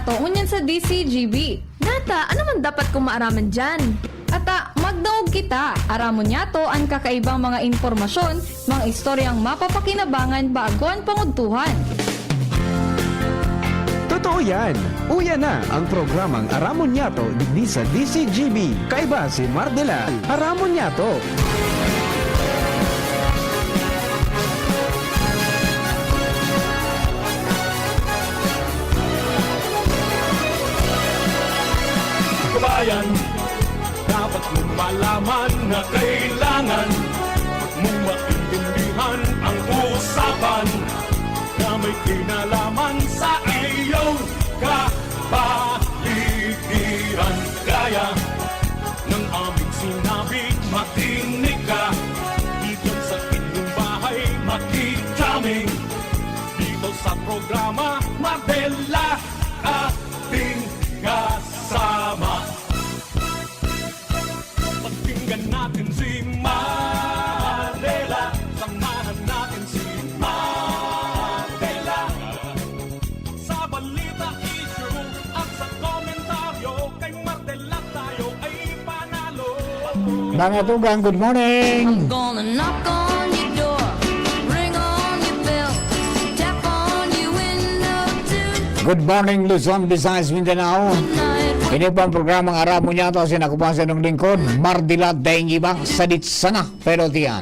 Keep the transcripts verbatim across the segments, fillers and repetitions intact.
Ngunyan sa D C G B. Nata, ano man dapat kong maaraman dyan? Ata, magdaog kita. Aramon niyato an kakaibang mga impormasyon, mga istoryang mapapakinabangan bago an pangudtuhan. Totoo yan! Uya na ang programang Aramon Niyato digdi sa D C G B. Kaiba si Mardela. Aramon Niyato! Kabayan, dapat mong malaman na kailangan mong maintindihan ang usapan na may kinalaman sa iyong kapaligiran. Gaya ng aming sinabi, makinig ka. Diyan sa inyong bahay, makikaming. Dito sa programa, Mardela, ating kasama. Pakinggan natin si Mardela. Samahan natin si Mardela. Sa balita, issue at sa komentaryo, kay Mardela tayo ay panalo. Mga tugang, good morning! Gonna knock on your door, ring on your bell, tap on your window too. Good morning, Luzon, Visayas, Mindanao. Night Ini po ang programang Aramon Niyato, asin ako po ang inyong lingkod, Mardela Daingibang, sadit sana, pero tiyan.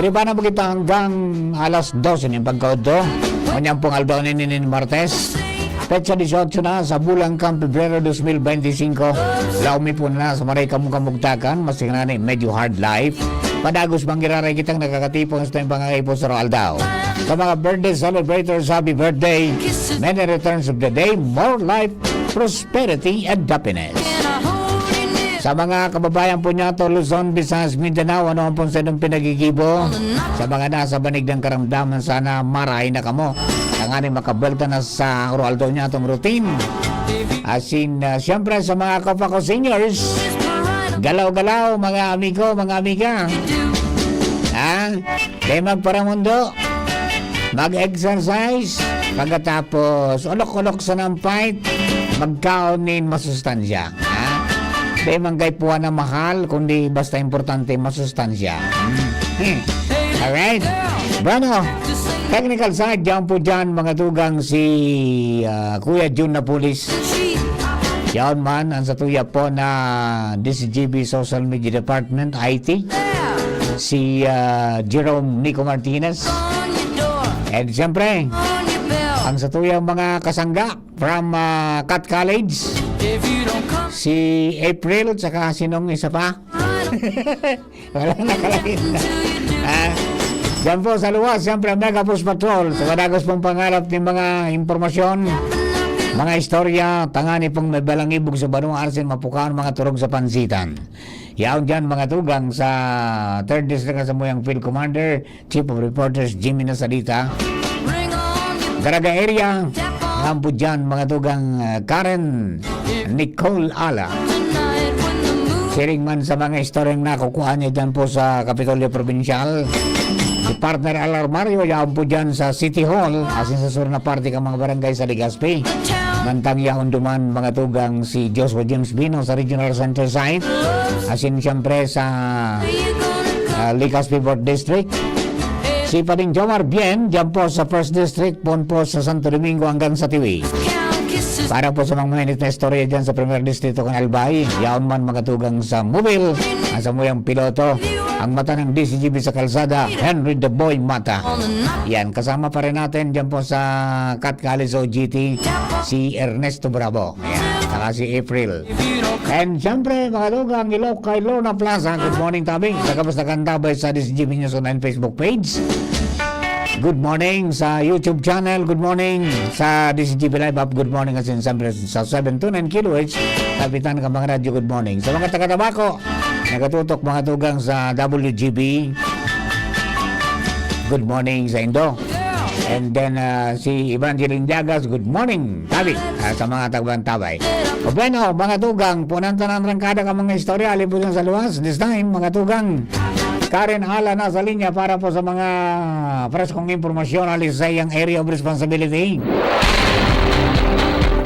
Ini pa na kita hanggang alas dos nin pagkaudto. Kanyang pong aldaw nini nin Martes. Petsa dieciocho na sa bulan kan Pebrero dos mil beintisinko. Laom mi po na sa maray kamong kamugtakan, mas tingnan ni medyo hard life. Padagos manggiraray kitang nakakatipon sa tayong pangangaipo sa aldaw. Sa mga birthday celebrators, happy birthday. Many returns of the day, more life, prosperity, and happiness. Sa mga kababayan po niyato, Luzon, Visayas, Mindanao, ano ang pong sa inyong pinagigibo? Sa mga nasa banig ng karamdaman, sana marahay na kamo. Tanganing makabelta na sa uro-aldaw niyatong routine. Asin, ah, siyempre sa mga kapako seniors, galaw-galaw, mga amigo, mga amiga. Ha? Kaya magparamundo, mag-exercise, pagkatapos olok-olok sa nampait, magkaon nin masustansya. Ha? Di man kay puwa na mahal, kundi basta importante, masustansya. Hmm. Alright. Bueno, technical side, diyan po dyan, mga tugang, si ah, Kuya Jun Napolis. Yaon man, ang satuya po na D C G B Social Media Department, I T, si ah, Jerome Nico Martinez. And siyempre, ang satuyang mga kasangga from ah, Cat College, si April, tsaka sinong isa pa? Wala na kalain na. Ah, Diyan po sa luwas, siyempre, Mega Push Patrol. Sa kadagos pong pangarap ng mga impormasyon, mga istorya, tangani pong may balangibog sa banwa, arsin mapukaon, mga turog sa pansitan. Yaon dyan, mga tugang, sa third District, sa Muyang Field Commander, Chief of Reporters, Jimmy Nasalita. Garaga area, ampo dyan, mga tugang, ah, Karen Nicole Ala. Siring man sa mga istoryang nakukuha niya dyan po sa Kapitolyo Provincial, si Partner Al Armario, yaon po dyan sa City Hall, asin sa sur na parte kan mga barangay sa Legazpi. Mantang yaon duman, mga tugang, si Joshua James Bino sa Regional Center Site, asin siyempre sa ah, Legazpi Fourth District. Si Pading Jomar Bien, dyan po sa First District, poon po sa Santo Domingo hanggang sa Tiwi. Para po sa mga mainit na istorya dyan sa Primer Distrito kan Albay, yaon man, mga tugang, sa Mobile, ang samuyang piloto, ang mata ng D C G B sa kalsada, Henry the Boy Mata. Yan, kasama pa rin natin dyan po sa Cat College O G T, si Ernesto Bravo. Ayan, saka si April. And siyempre, mga tugang, Ilocay Lorna Plaza, good morning, tabi. Sa kamusta kang tabay sa D C G B News Online Facebook page. Good morning sa YouTube channel. Good morning sa D C G B Live App. Good morning, asin siyempre sa seven two nine kilohertz. Kapitan ka, mga radyo, good morning. Sa mga taga Tabaco, nagatutok, mga tugang, sa W G B. Good morning sa indo. And then, ah, si Evangeline Diagas, good morning, tabi. Ah, sa mga tagbang tabay. O bueno, mga tugang, punan tanan rangkada ka mga istorya, alin po dyan sa luwas. This time, mga tugang, Karen Ala na sa linya para po sa mga preskong impormasyon, hali sa iyang area of responsibility.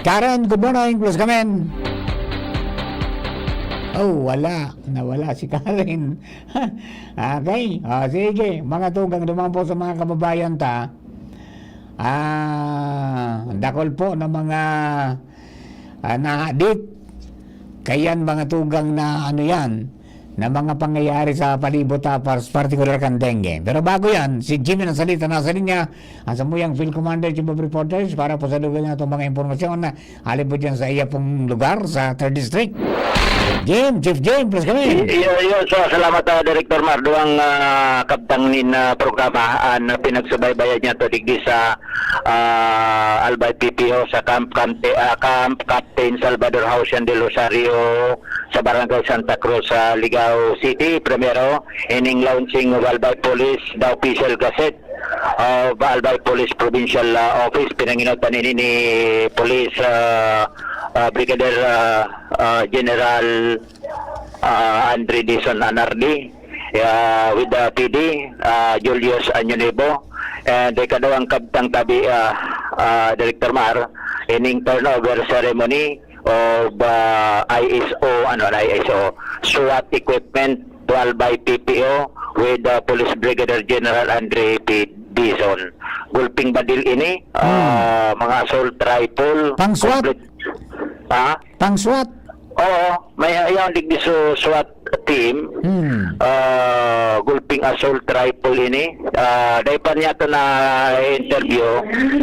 Karen, good morning. Plus kamen. Oh, wala. Nawala si Karen. Okay. Ah, sige. Mga tugang, duman po sa mga kababayan ta. Ah, dakol po na mga, ah, nahadit. Kayan mga tugang na ano yan, na mga pangyayari sa palibot, ah, pas-, partikular kan dengue. Pero bago yan, si Jimmy Nasalita nasa linya, ang samuyang Field Commander, Chief of Reporters, para po sa dugang na itong mga impormasyon na hali po dyan sa iya pong lugar, sa third District. Jim, Chief Jim, plus kami. Iyo, iyo. So, salamat, ah, Director Mar. Duwang, ah, kabtang nin, ah, programa, an, ah, pinagsubaybayan niya to digdi sa, ah, Albay P P O sa Camp Cante-, ah, Camp Captain Salvador Hausian del Rosario sa Barangay Santa Cruz sa Ligao City. Primero, ining launching of Albay Police, The Official Gazette of Albay Police Provincial, ah, Office. Pinanginotan ini ni Police, ah, ah, Brigadier, ah, ah, General, ah, Andre Dizon Anardi, ah, with the P D, ah, Julius Añonibo, and ikaduwang kabtang tabi, ah, ah, Director Mar, ining turnover ceremony of, ah, I S O, ano, I S O, SWAT equipment, twelve by P P O with, ah, Police Brigadier General Andre P. Dizon. Gulping badil ini, Hmm. ah, mga assault rifle, Pang SWAT? complete. Ha? Pang SWAT? Oo, may, yaon digdi sa SWAT team. Hmm. Ah, gulping assault rifle ini. Ah, dai pa niya to na interview.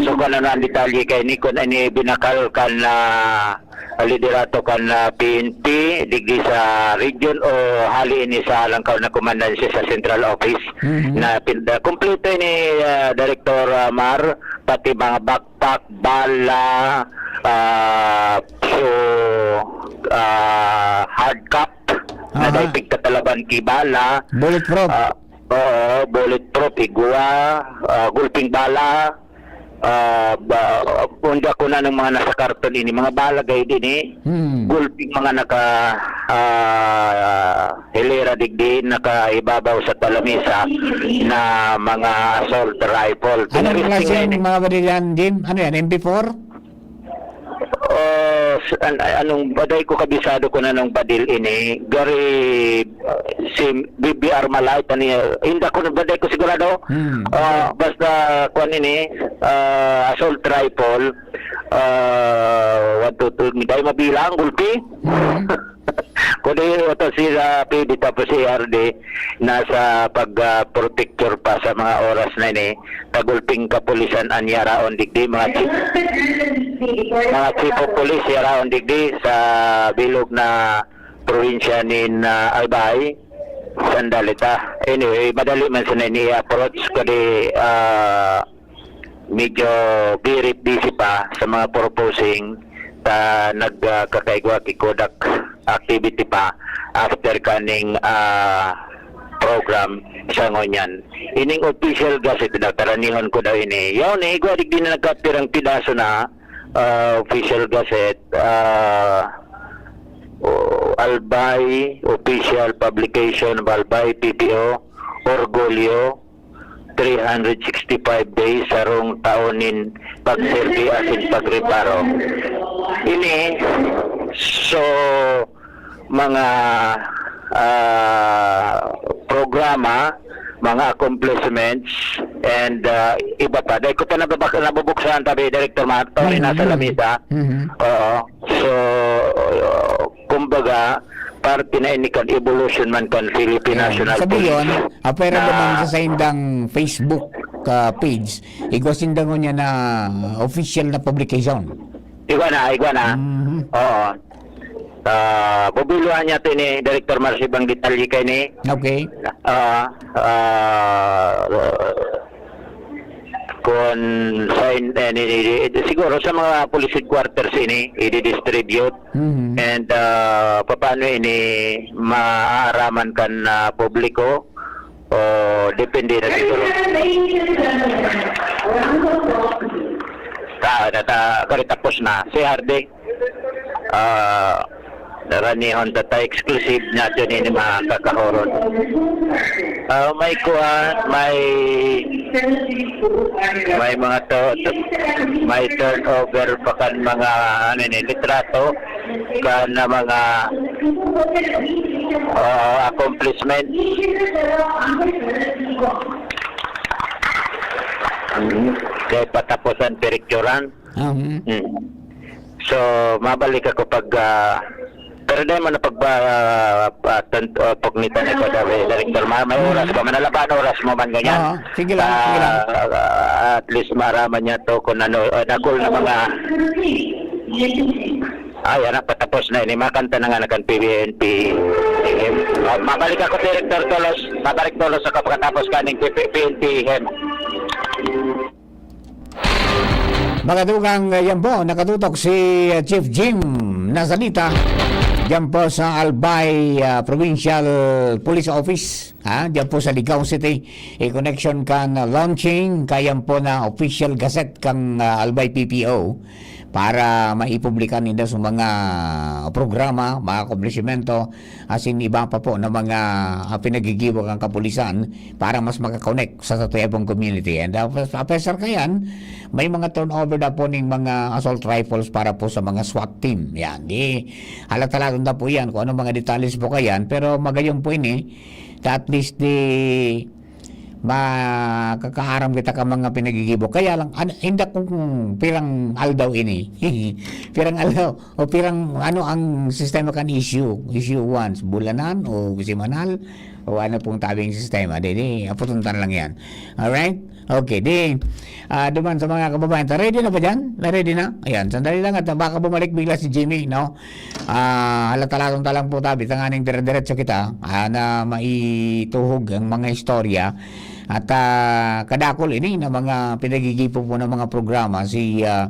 So, kung ano na ang detalye kay ni, kung ano binakal kan, ah, liderato kan, ah, P N P, digdi sa region o hali ini sa langkaw na komandansya sa central office Mhm. na pin-, ah, kompleto ini, ah, Director, ah, Mar, pati mga backpack, bala, ah, so, ah, hard cap, na Aha. dai pigtatalaban ki bala. Bulletproof. Ah, oo, bulletproof, igwa, ah, gulping bala, ah, ba, unda ko na ng mga nasa karton ini, mga bala gayud ini, Hmm. gulping mga naka, ah, hilera digdi, nakaibabaw sa talamisa na mga assault rifle. Anong Interesting klaseng nga ini. mga badil yan, Jim? Ano yan, M P four? Oh, s-, an-, anong, baday ko kabisado ko na nung badil ini, gari, uh, si B B R Malay, tani, hindi ako, baday ko sigurado. Hmm. Ah, basta, kuwan ini, ah, assault rifle, ah, one, two, three, dai mabilang, gulpi. Hmm. Kundi ito si, ah, P D tapos si R D nasa pag, ah, protector pa sa mga oras na ini. Tagulping kapulisan an yaraon digdi, mga chief, mga chief of police yaraon digdi sa bilog na probinsya nin, ah, Albay. Sandali ta. Anyway, madali man sana ini i-approach kundi, ah, medyo very busy pa sa mga proposing ta nag, ah, kakaigwa ki Kodak activity pa after kaning, ah, program sa ngunyan. Ining official gazette daw, taranihon ko daw ini. Yaw, naigwa digdi na nagkapirang pidaso na, ah, official gazette, ah, o, Albay, official publication of Albay, P P O, Orgulyo, three hundred sixty-five days, sarong taon nin pagserbi asin pagreparo. Ini, so, mga, ah, programa, mga accomplishments, and, ah, iba pa. Dahil ko pa nababak-, nabubuksan, tabi, Director Mato, Mm, nasa mm. lamisa. Mhm. Oo. So, kumbaga, parte na ini kan evolution man kan Philippine Ayan. National Sabi Police yun, ah, pwera na naman sa saindang Facebook, ah, page, igwa sinda ngunyan na official na publication. Igwa na, igwa na. Mhm. Oo. Ah, bubulohan niya to ni Director Marcy bang detalye kay ni. Okay. Ah, ah, kun sa in-, eh, ni, ni, ni, siguro sa mga police headquarters ini, i-distribute. Mhm. And, ah, papaano ini maaaraman kan, ah, publiko? O depende na siguro. Ta, ta, ta, kari tapos na. Si Hardy, ah, ranihon ta, ta exclusive natin ini, mga kakahoron. Ah, may kuwan, may, may mga to, may turnover pa kan mga, ano ni, litrato, kan na mga, ah, accomplishment. Mm. Kaya patapusan, pinicturan. Ah, mm. Mm. So, mabalik ako pag, ah, pero di mo na pag, ah, ah, tan-, ah, pagnitan na pag, ah, Director, ma-, may oras Mm. pa man, alaban oras mo man, ganyan. Oo, sige lang, sige lang. Ah, ah, at least maraman niya to kung ano, ah, dakul na mga, ay, anak, patapos na, ini, makanta na nga na kan P B N P M. Ah, mabalik ako, Director Tolos, mabalik Tolos sa kapagkatapos kaning P P P N P M. Mga tugang, yan po, nakatutok si, uh, Chief Jim Nazalita, diyan po sa Albay, uh, Provincial Police Office, ha? Diyan po sa Ligao City, in connection kan, uh, launching, kayan po na official gazette kang, uh, Albay P P O para maipublika ninda sa mga programa, mga akomplishmento, asin iba pa po na mga, ah, pinagigibo kan kapulisan para mas makakonek sa satuyang community. And, ah, apesar kayan, may mga turnover na po ning mga assault rifles para po sa mga SWAT team. Yan, di halata-halata na po yan kung anong mga detalles po kayan, pero magayon po ini, at least di makakaaram kita ka mga pinagigibo. Kaya lang, an-, inda kung pirang aldaw ini. Pirang aldaw, o pirang ano ang sistema kan issue? Issue once, bulanan o simanal? O ano pong tabing sistema? Di, di, aputuntan lang yan. Alright? Okay, di, ah, duman sa mga kababayan, ta, ready na ba dyan? Na ready na? Ayan, sandali lang at baka bumalik bigla si Jimmy, no? Ah, halata-halata lang po tabi, tanganing dire-diretso kita, ah, na maituhog ang mga istorya. At, ah, kadakul ini na mga pinagigibo po ng mga programa si, ah,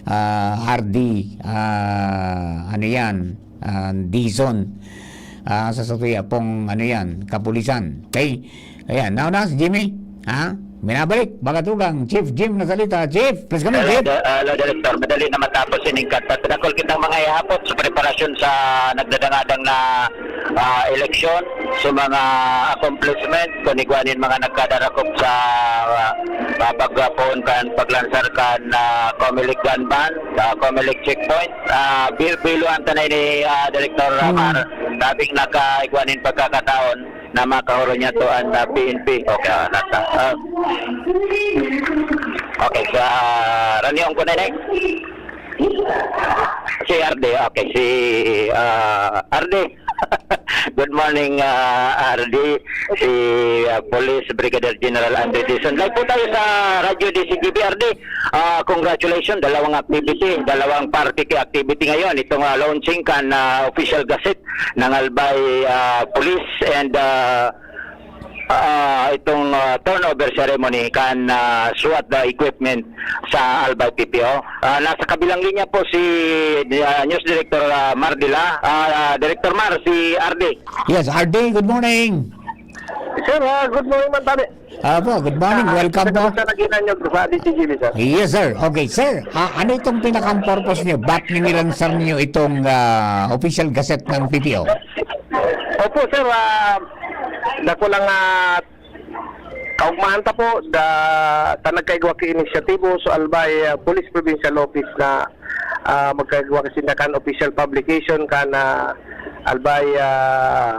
ah, R D, ah, ano yan, ah, Dizon, ah, sa satuya pong, ano yan, kapulisan. Okay? Ayan, nauna si Jimmy, ha? Minabalik, Bagatugang, Chief Jim Nazalita. Chief, please come in, Hello, Chief. Di-, hello, Director. Madali na matapos ining kanta. Pinakul kitang mga ihapot sa preparasyon sa nagdadangadang na, ah, eleksyon, sa mga accomplishment, kung igwa nin mga nagkadarakop sa, ah, pagpapon kan paglansar kan, ah, Comelec gun ban, sa Comelec checkpoint. Ah, bil-, biluhan ta na ini, ah, Director Hmm. Amar. Sabing nakaigwa nin pagkakataon na makahuro niya to ang, ah, P N P. Okay, ah, nasa, ah, okay, sa, ah, Raniong ko na, next. Si R D, okay, si, ah, R D. Good morning, ah, R D. Si, ah, Police Brigadier General Andre Dizon. Live po tayo sa Radyo D C G B, R D. Ah, congratulations, dalawang activity, dalawang party activity ngayon. Itong, ah, launching kan, ah, official gazette ng Albay, ah, Police and, ah, ah, itong, ah, turnover ceremony kan, ah, SWAT, ah, equipment sa Albay P P O. Ah, nasa kabilang linya po si, ah, News Director, ah, Mar Dila. Ah, Director Mar, si R D. Yes, R D, good morning. Sir, ah, good morning man tani. Apo, good morning. Ah, Welcome sa po. Kamusta na ginanyog sa D C G B, sir? Yes, sir. Okay, sir. Ah, ano itong pinakang purpose niyo? Ba't nilansar niyo itong, ah, official gazette ng P P O? Opo, sir. Ah, dako lang, ah, kaugmahan ta po, da, ta nagkaigwa ki inisyatibo, so Albay, ah, Police Provincial Office na, ah, magkaigwa kasi na kan official publication kan, ah, Albay, ah,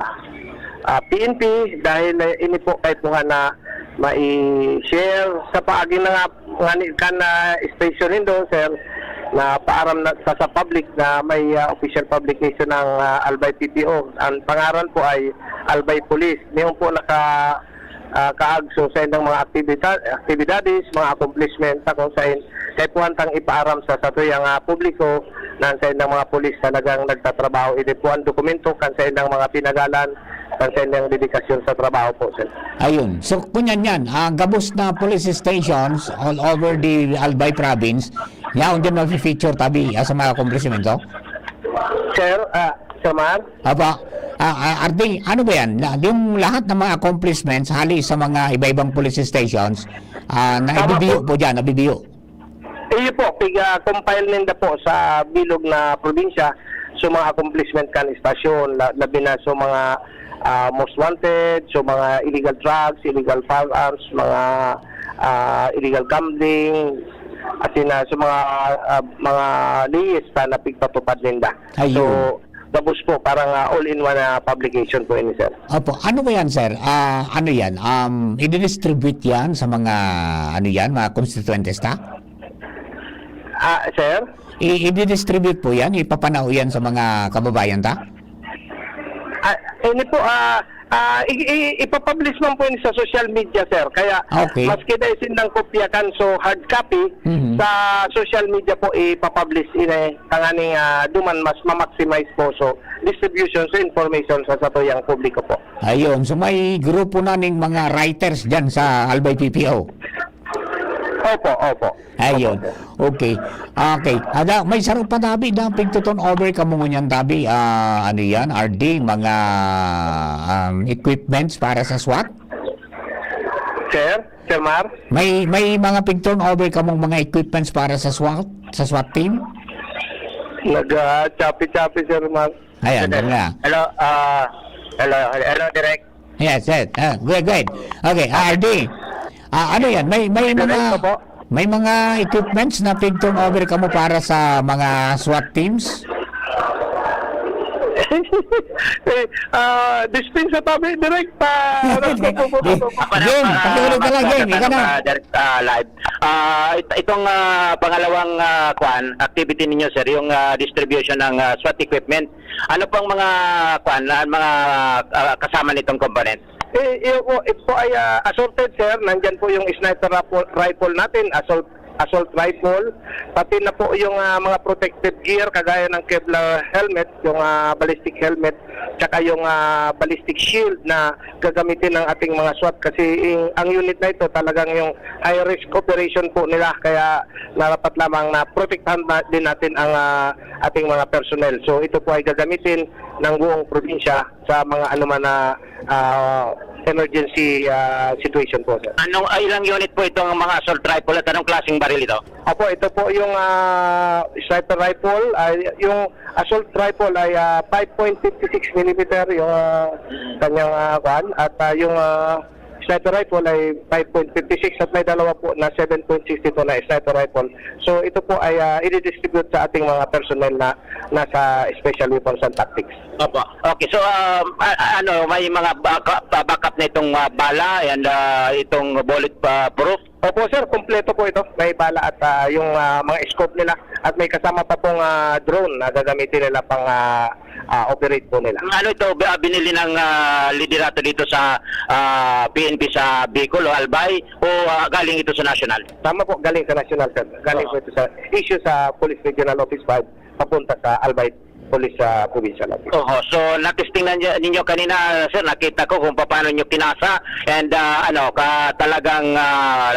ah, P N P, dahil, eh, ini po kaipuhan na mai-share sa paagi na nga, ngani kan, ah, station nindo, sir, na paaram na sa, sa public na may, ah, official publication ng, ah, Albay P P O. Ang pangaran po ay Albay Police. Ngayon po naka, ah, kaagso sa indang mga aktibita-, aktibidades, mga accomplishment, sa kung sain kaipuhan tang ipaaram sa satuyang, ah, publiko na ang saindang mga pulis talagang nagtatrabaho. Ini po ang dokumento kan saindang mga pinagalan, kan saindang dedikasyon sa trabaho po, sir. Ayun. So, kunyan yan, ah, gabos na police stations all over the Albay province, yaon din mafe-feature tabi, ah, sa mga akomplishmento? Sir, ah, Sir Mar? Apa, ah, ah, R D, ano ba yan? Na, yung lahat ng mga accomplishments hali sa mga iba-ibang police stations, ah, na Tama ibibiyo po. po dyan, nabibiyo? Iyo po, piga-compile ninda po sa bilog na probinsya, so mga accomplishment kan estasyon, la-, labi na so mga, ah, most wanted, so mga illegal drugs, illegal firearms, mga, ah, illegal gambling, as in, ah, so mga, ah, mga leyes na napigpatupad ninda. Ayun. So, gabos po, parang, ah, all-in-one na publication po ini, sir. Opo. Ano ba yan, sir? Ah, ano yan? Um, i-distribute yan sa mga, ano yan, mga constituentes ta? Ah, sir? I-, i-distribute po yan? Ipapanao yan sa mga kababayan ta? Ah, ini po, ah, ah, i-, i-, ipapublish man po yun sa social media, sir. Kaya, okay, maski dai sindang kopya kan, so hard copy, mhm, sa social media po ipapublish ini, tanganing, ah, duman mas ma-maximize po, so distribution sa information sa satuyang publiko po. Ayun. So, may grupo na ning mga writers dyan sa Albay P P O. Opo, opo. Ayun. Opo, sir. Okay. Okay. Ada, may saro pa tabi, da, pigtuton over kamo ngunyan tabi. Ah, ano yan, R D, mga, um, equipments para sa SWAT? Sir? Sir Mar? May, may mga pigturn over kamong mga equipments para sa SWAT, sa SWAT team? Nag, ah, choppy-choppy, Sir Mar. Ayan, Sir, ganun nga. Hello, ah, hello, hello, hello, Direk. Yes, yes. Ah, go ahead, go ahead. Okay, ah, R D. Ah, ano yan? May, may Direk mga, po po. May mga equipments na pig-turn over kamo para sa mga SWAT teams? Eh, ah, dispensa tabi, Direk, pa, Game, pakiulit na lang, game. Ika na. Direct, ah, live. Ah, it-, itong, ah, pangalawang, ah, kwan, activity ninyo, sir, yung, ah, distribution ng, ah, SWAT equipment. Ano pang mga, kwan, na mga, ah, kasama nitong component? Eh, iyo po, ito po ay, ah, assorted, sir. Nandyan po yung sniper rifle, rifle natin, assault, assault rifle, pati na po yung, ah, mga protective gear, kagaya ng Kevlar helmet, yung, ah, ballistic helmet, tsaka yung, ah, ballistic shield na gagamitin ng ating mga SWAT. Kasi yung, ang unit na ito, talagang yung high-risk operation po nila. Kaya narapat lamang na protektahan na din natin ang, ah, ating mga personnel. So, ito po ay gagamitin ng buong probinsya sa mga anuman na, ah, emergency, ah, situation po, sir. Anong, ah, ilang unit po itong mga assault rifle at anong klaseng baril ito? Opo, ito po yung, ah, sniper rifle. Ay, yung assault rifle ay, ah, five point fifty six millimeter yung, ah, kanyang, ah, kwan. At, ah, yung, ah, sniper rifle ay five point fifty six at may dalawa po na seven point six two na sniper rifle. So, ito po ay, ah, i-distribute sa ating mga personnel na nasa Special Weapons and Tactics. Opo. Okay, so, um, a-, a-, ano, may mga backup, ah, backup na itong, ah, bala and, ah, itong bullet, ah, proof? Opo, sir, kompleto po ito. May bala at, ah, yung, ah, mga scope nila at may kasama pa pong, ah, drone na gagamitin nila pang, ah, ah, operate po nila. Ano ito, bi-, ah, binili ng, ah, liderato dito sa, ah, P N P sa Bicol o Albay o, ah, galing ito sa national? Tama po, galing sa national, sir. Galing Oo. po ito sa issue sa Police Regional Office five papunta sa Albay Police sa probinsya natin. Oho. So, natesting na niya, ninyo kanina, sir, nakita ko kung paano nyo kinasa and, ah, ano, ka, talagang, ah,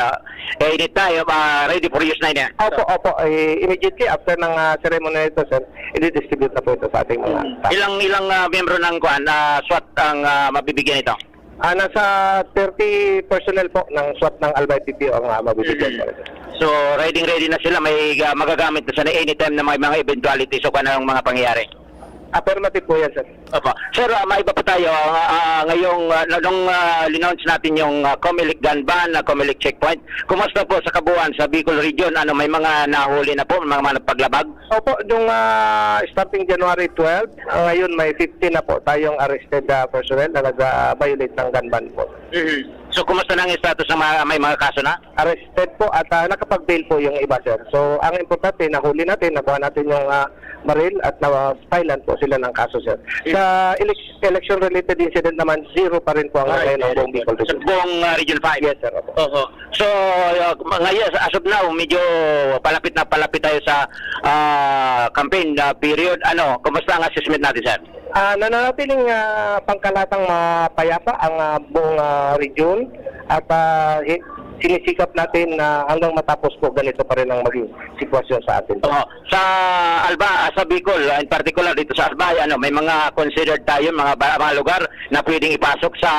eh, init na, yung, ah, ready for use na yun, eh. Opo, opo. Eh, immediately after ng, ah, ceremony na ito, sir, i-distribute na po ito sa ating mga Mm. staff. Ilang, ilang, ah, miyembro ng, kuwan, ah, SWAT ang, ah, mabibigyan ito? Ah, nasa thirty personnel po ng SWAT ng Albay P P O ang, ah, mabibigyan Mm. po nito. So, ready, ready na sila. May, ah, magagamit na sila anytime na may mga eventuality. So, kung anong mga pangyayari. Affirmative po yan, sir. Opo. Sir, ah, may iba pa tayo. Ah, ah, ngayong, ah, nung, ah, linaunch natin yung, ah, Comelec gun ban, ah, Comelec checkpoint, kumusta po sa kabuuan sa Bicol Region? Ano, may mga nahuli na po, mga, mga nagpaglabag? Opo, nung, ah, starting January twelve, ah, ngayon may fifteen na po tayong arrested, ah, personnel na nag-, ah, violate ng gun ban po. Mhm. So, kumusta na ang status ng mga, may mga kaso na? Arrested po at, ah, nakapag-bail po yung iba, sir. So, ang importante, nahuli natin, nakuha natin yung, ah, baril at na-filean po sila ng kaso, sir. Mhm. Sa elec-, election-related incident naman, zero pa rin po ang Alright, ngayon ng very buong good. Bicol Sa Region. buong, ah, Region five? Yes, sir. Opo. Oho. So, uh, ngayon, as of now, medyo palapit na palapit tayo sa, ah, campaign, ah, period. Ano, kumusta ang assessment natin, sir? Ah, nananatiling, ah, pangkalatang mapayapa ang, ah, buong, ah, region at, ah, hi-, sinisikap natin na hanggang matapos po ganito pa rin ang maging sitwasyon sa atin. Oo. Sa Alba, ah, sa Bicol, ah, in particular dito sa Albay, ano, may mga considered tayo, mga ba-, mga lugar na pwedeng ipasok sa,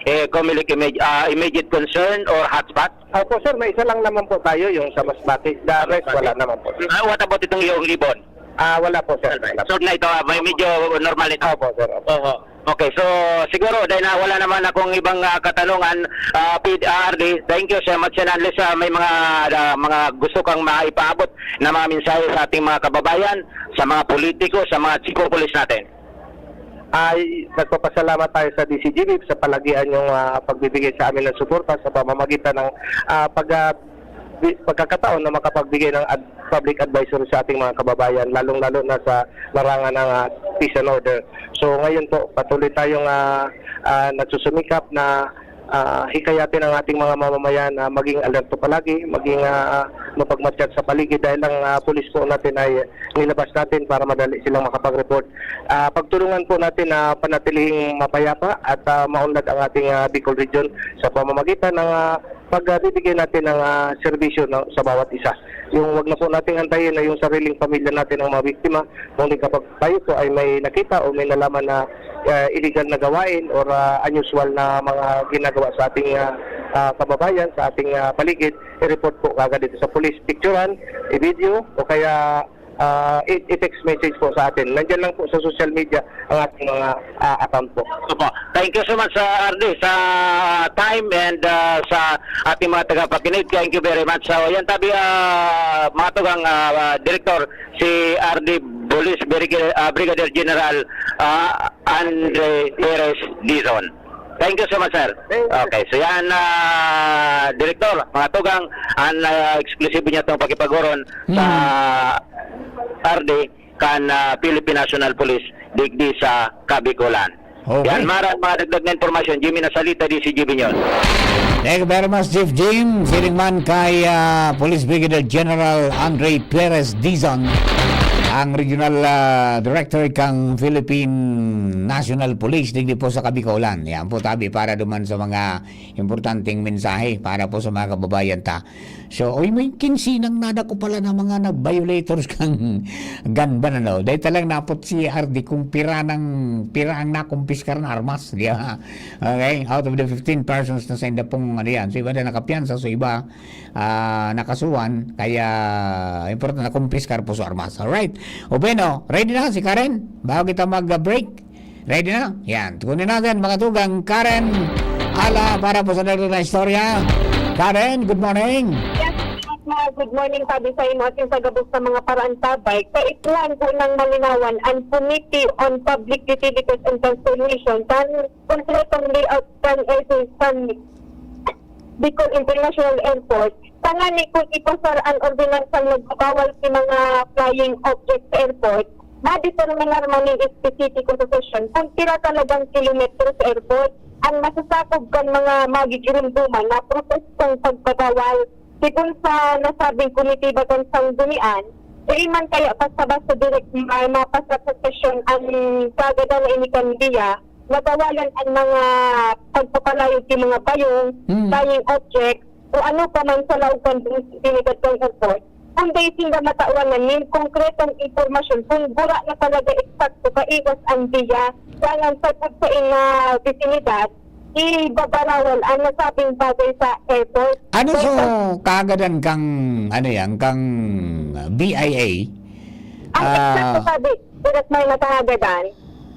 eh, Comelec imme-, ah, immediate concern or hotspot? Opo, sir, may isa lang naman po tayo, yung sa Masbate. The rest, Masbate. Wala naman po. Ah, what about itong Iyong Libon? Ah, wala po, sir. Wala po. So, na ito, ah, may medyo normal ito? Opo, sir. Opo. Oho. Okay, so siguro dahil na wala naman akong ibang, ah, katanungan, ah, P D R D, thank you so much. And unless, ah, may mga, ah, mga gusto kang maipaabot na mga mensahe sa ating mga kababayan, sa mga politiko, sa mga chief of police natin. Ay, nagpapasalamat tayo sa D C G B sa palagian yung, ah, pagbibigay sa amin ng suporta sa pamamagitan ng, ah, pag, ah, bi-, pagkakataon na makapagbigay ng ad-, public advisory sa ating mga kababayan, lalong-lalo na sa larangan ng, ah, peace and order. So, ngayon po, patuloy tayong, ah, ah, nagsusumikap na, ah, hikayatin ang ating mga mamamayan na maging alerto palagi, maging, ah, mapagmatyag sa paligid dahil ang, ah, pulis po natin ay nilabas natin para madali silang makapag-report. Ah, pagtulungan po natin na panatilihing mapayapa at, ah, maunlad ang ating, ah, Bicol Region sa pamamagitan ng, ah, pagbibigay natin ng, ah, serbisyo, no, sa bawat isa. Yung wag na po nating antayin na yung sariling pamilya natin ang mabiktima, kundi kapag tayo po ay may nakita o may nalaman na, ah, illegal na gawain or, ah, unusual na mga ginagawa sa ating, ah, ah, kababayan, sa ating, ah, paligid, i-report po kagad dito sa pulis. Picturan, i-video, o kaya, ah, i-, i-text message po sa atin. Nandiyan lang po sa social media ang ating mga, ah, account po. Opo. Thank you so much, ah, R D, sa time and, ah, sa ating mga tagapakinig. Thank you very much. So, yan tabi, ah, mga tugang, ah, ah, Direktor, si R D Police Brigadier, ah, Brigadier General, ah, Andre Perez Dizon. Thank you so much, sir. Thank you. Okay, so yan, ah, Direktor, mga tugang, ang, ah, eksklusibo niya itong pakipag-oron sa Hmm. R D kan, ah, Philippine National Police digdi sa Kabikolan. Okay. Yan, maran mga dagdag na impormasyon, Jimmy Nasalita, D C G B News. Thank you very much, Chief Jim. Siring man kay, ah, Police Brigadier General Andre Perez Dizon, ang Regional, ah, Director kan Philippine National Police digdi po sa Kabikolan. Yan po, tabi, para duman sa mga importanteng mensahe para po sa mga kababayan ta. So, oy, may kinsinang nadako pala na mga nag-violators kan gun ban, ano. Dahil talang napot si R D kung pira ng, pira ang nakumpiskar na armas, di ba? Okay? Out of the fifteen persons na sa indapong, ano yan. So, iba na nakapiyansa, so iba, ah, nakasuhan. Kaya, importante, nakumpiskar po sa armas. Alright. O bueno, ready na si Karen? Bago kita mag-break. Ready na? Yan. Kunin natin, mga tugang, Karen Ala, para po sa dagdag na istorya. Karen, good morning. Yes, mga good morning, sabi sa imo, ating sa gabos sa mga paraan tabay. Kaipuhan po ng malinawan ang Committee on Public Utilities and Transformation kan kompletong layout kan airport kan Bicol International Airport. Tangani kung ipasar ang ordinansang nagbabawal sa mga flying objects sa airport, madeterminar man nin espesipiko sa sesyon kung pira talagang kilometro sa airport ang masasakop kan mga magigirumduman na protektong pagbabawal. Sigon sa nasabing komitiba kan sanggunian, dai man kaya basta-basta direk ma-, mapasar sa sesyon ang kagadan na ini kan DIA, nabawalan ang mga pagpapalayog ki mga bayong, Hmm. flying object, o ano pa man sa laog kan binidad kan airport. Kung dai sinda matawan na nin konkretong impormasyon kung gura na talaga eksakto kaiwas ang DIA, dangan sa pagsain na bisinidad, ibabarawal ang nasabing bagay sa airport. Ano so Kagadan kang, ano yan, kang B I A? Ang Ah. eksakto sabi, Direk Mar, na kagadan,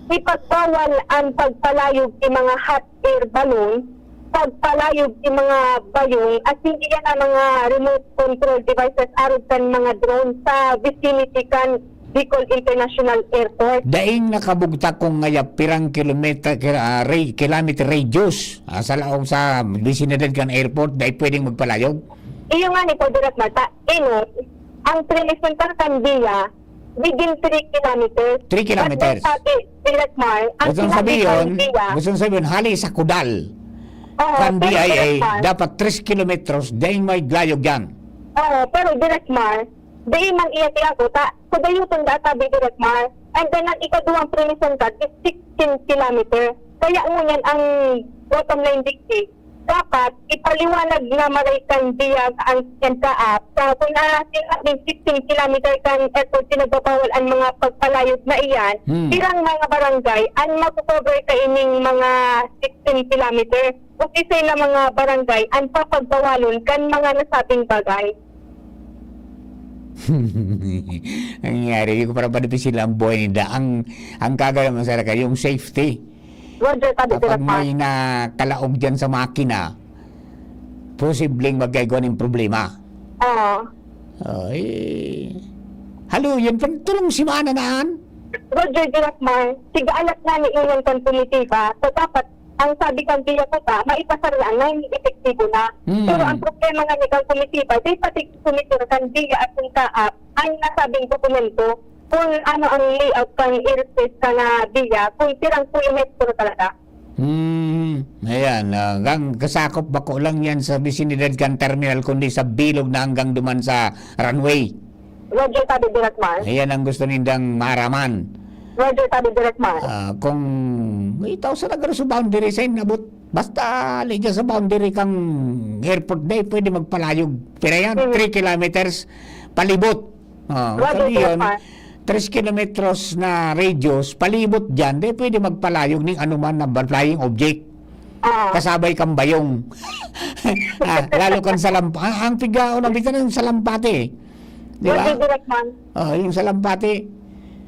ipagbawal ang pagpalayog ki mga hot air balloon, pagpalayog ki mga bayong, asin iyan ang mga remote control devices arog kan mga drone sa vicinity kan Bicol International Airport. Daing nakabugtak kung ngaya pirang kilometer, kila-, ah, ra-, kilometer radius, ah, sa laog sa bisinidad kan airport, dai pwedeng magpalayog? Iyo nga ni Direk Mar, ta, enot, ang presentar kan DIA, within three kilometers. Three kilometers. But sabi, Direk Mar, ang Gusto kong sinabi sabihin, kan DIA, gusto kong sabihin, hali sa kudal Oo, kan pero B I A, Direk Mar, dapat tres kilometros, daing may layog yan. Oo, pero Direk Mar, dai man iya tiyago, ta, sa dayuton da tabi, Direk Mar, and then ang ikaduwang presentar is sixteen kilometer. Kaya ngunyan ang bottom line digdi, dapat ipaliwanag na maray kan DIA ang N C A A P sa kung na sinabing fifteen kilometer kan airport pinagbabawal ang mga pagpalayog na iyan, Hmm. pirang mga barangay ang magko-cover kaining mga sixteen kilometer? O kisay na mga barangay ang papagbawalon kan mga nasabing bagay? Ang nangyayari, di ko para padipisil ang buhay ninda. Ang, ang kagaya mo sa yung safety. Roger, tabi, Kapag Direk Mar. may nakalaog dyan sa makina, posibleng magkaigwa nin problema. Oo. Ay. Halo, yan pa, tulong si Mana Naan. Roger, Direk Mar, tig-aalat na ni iyan kan komitiba. So, dapat, ang sabi kan Villa Puta, maipasar na, na hindi epektibo na. Hmm. Pero ang problema nga ni kan komitiba, di pati komitiba kan Villa at kan Kaap, ang nasabing dokumento, kung ano ang layout kan airspace kan, ah, Villa, kung pirang kilometro talaga. Hmm, ayan, ah, hanggang kasakop bako lang yan sa bisinidad kan terminal, kundi sa bilog na hanggang duman sa runway. Roger, tabi, Direk Mar. Ayan ang gusto nindang maaraman. Roger, tabi, Direk Mar. Ah, kung itaw sa nagro sa boundary sa inabot, basta ali dyan sa boundary kang airport, day, pwede magpalayog. Pira yan? Mhm. Three kilometers palibot. Oh, Roger, sabi Direk yun, Mar. Tres kilometros na radius, palibot dyan, di pwede magpalayog ning anuman na flying object. Ah. Kasabay kang bayong. Ah, lalo kang salampa-, ah, ang pigaon na bitan yung salampati. Di ba? Roger, Direk Mar. Oh, yung salampati.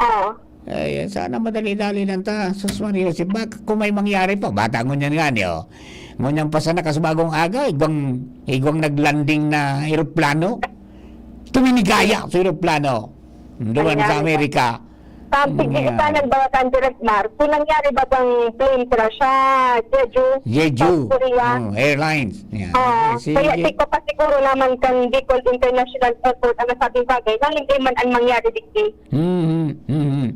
Ah. Ay, sana madali-dali lang ta. Sus Maria, si bak-, kung may mangyari pa, bata ngunyan nga niyo. Ngunyan pa sana kas bagong aga, igwang, igwang naglanding na eroplano. Tuminigaya sa eroplano. Duman Ayan. sa Amerika. Sa Ayan. pag-iisanan ba kan Direk Mar, kung nangyari ba bang plane crash sa Jeju, Jeju. South Korea? Hmm, Airlines. Yan. Ah, Okay, sige. kaya di ko pa siguro naman kan Bicol International Airport ang nasabing bagay na hindi man ang mangyari digdi. Mhm, mhm.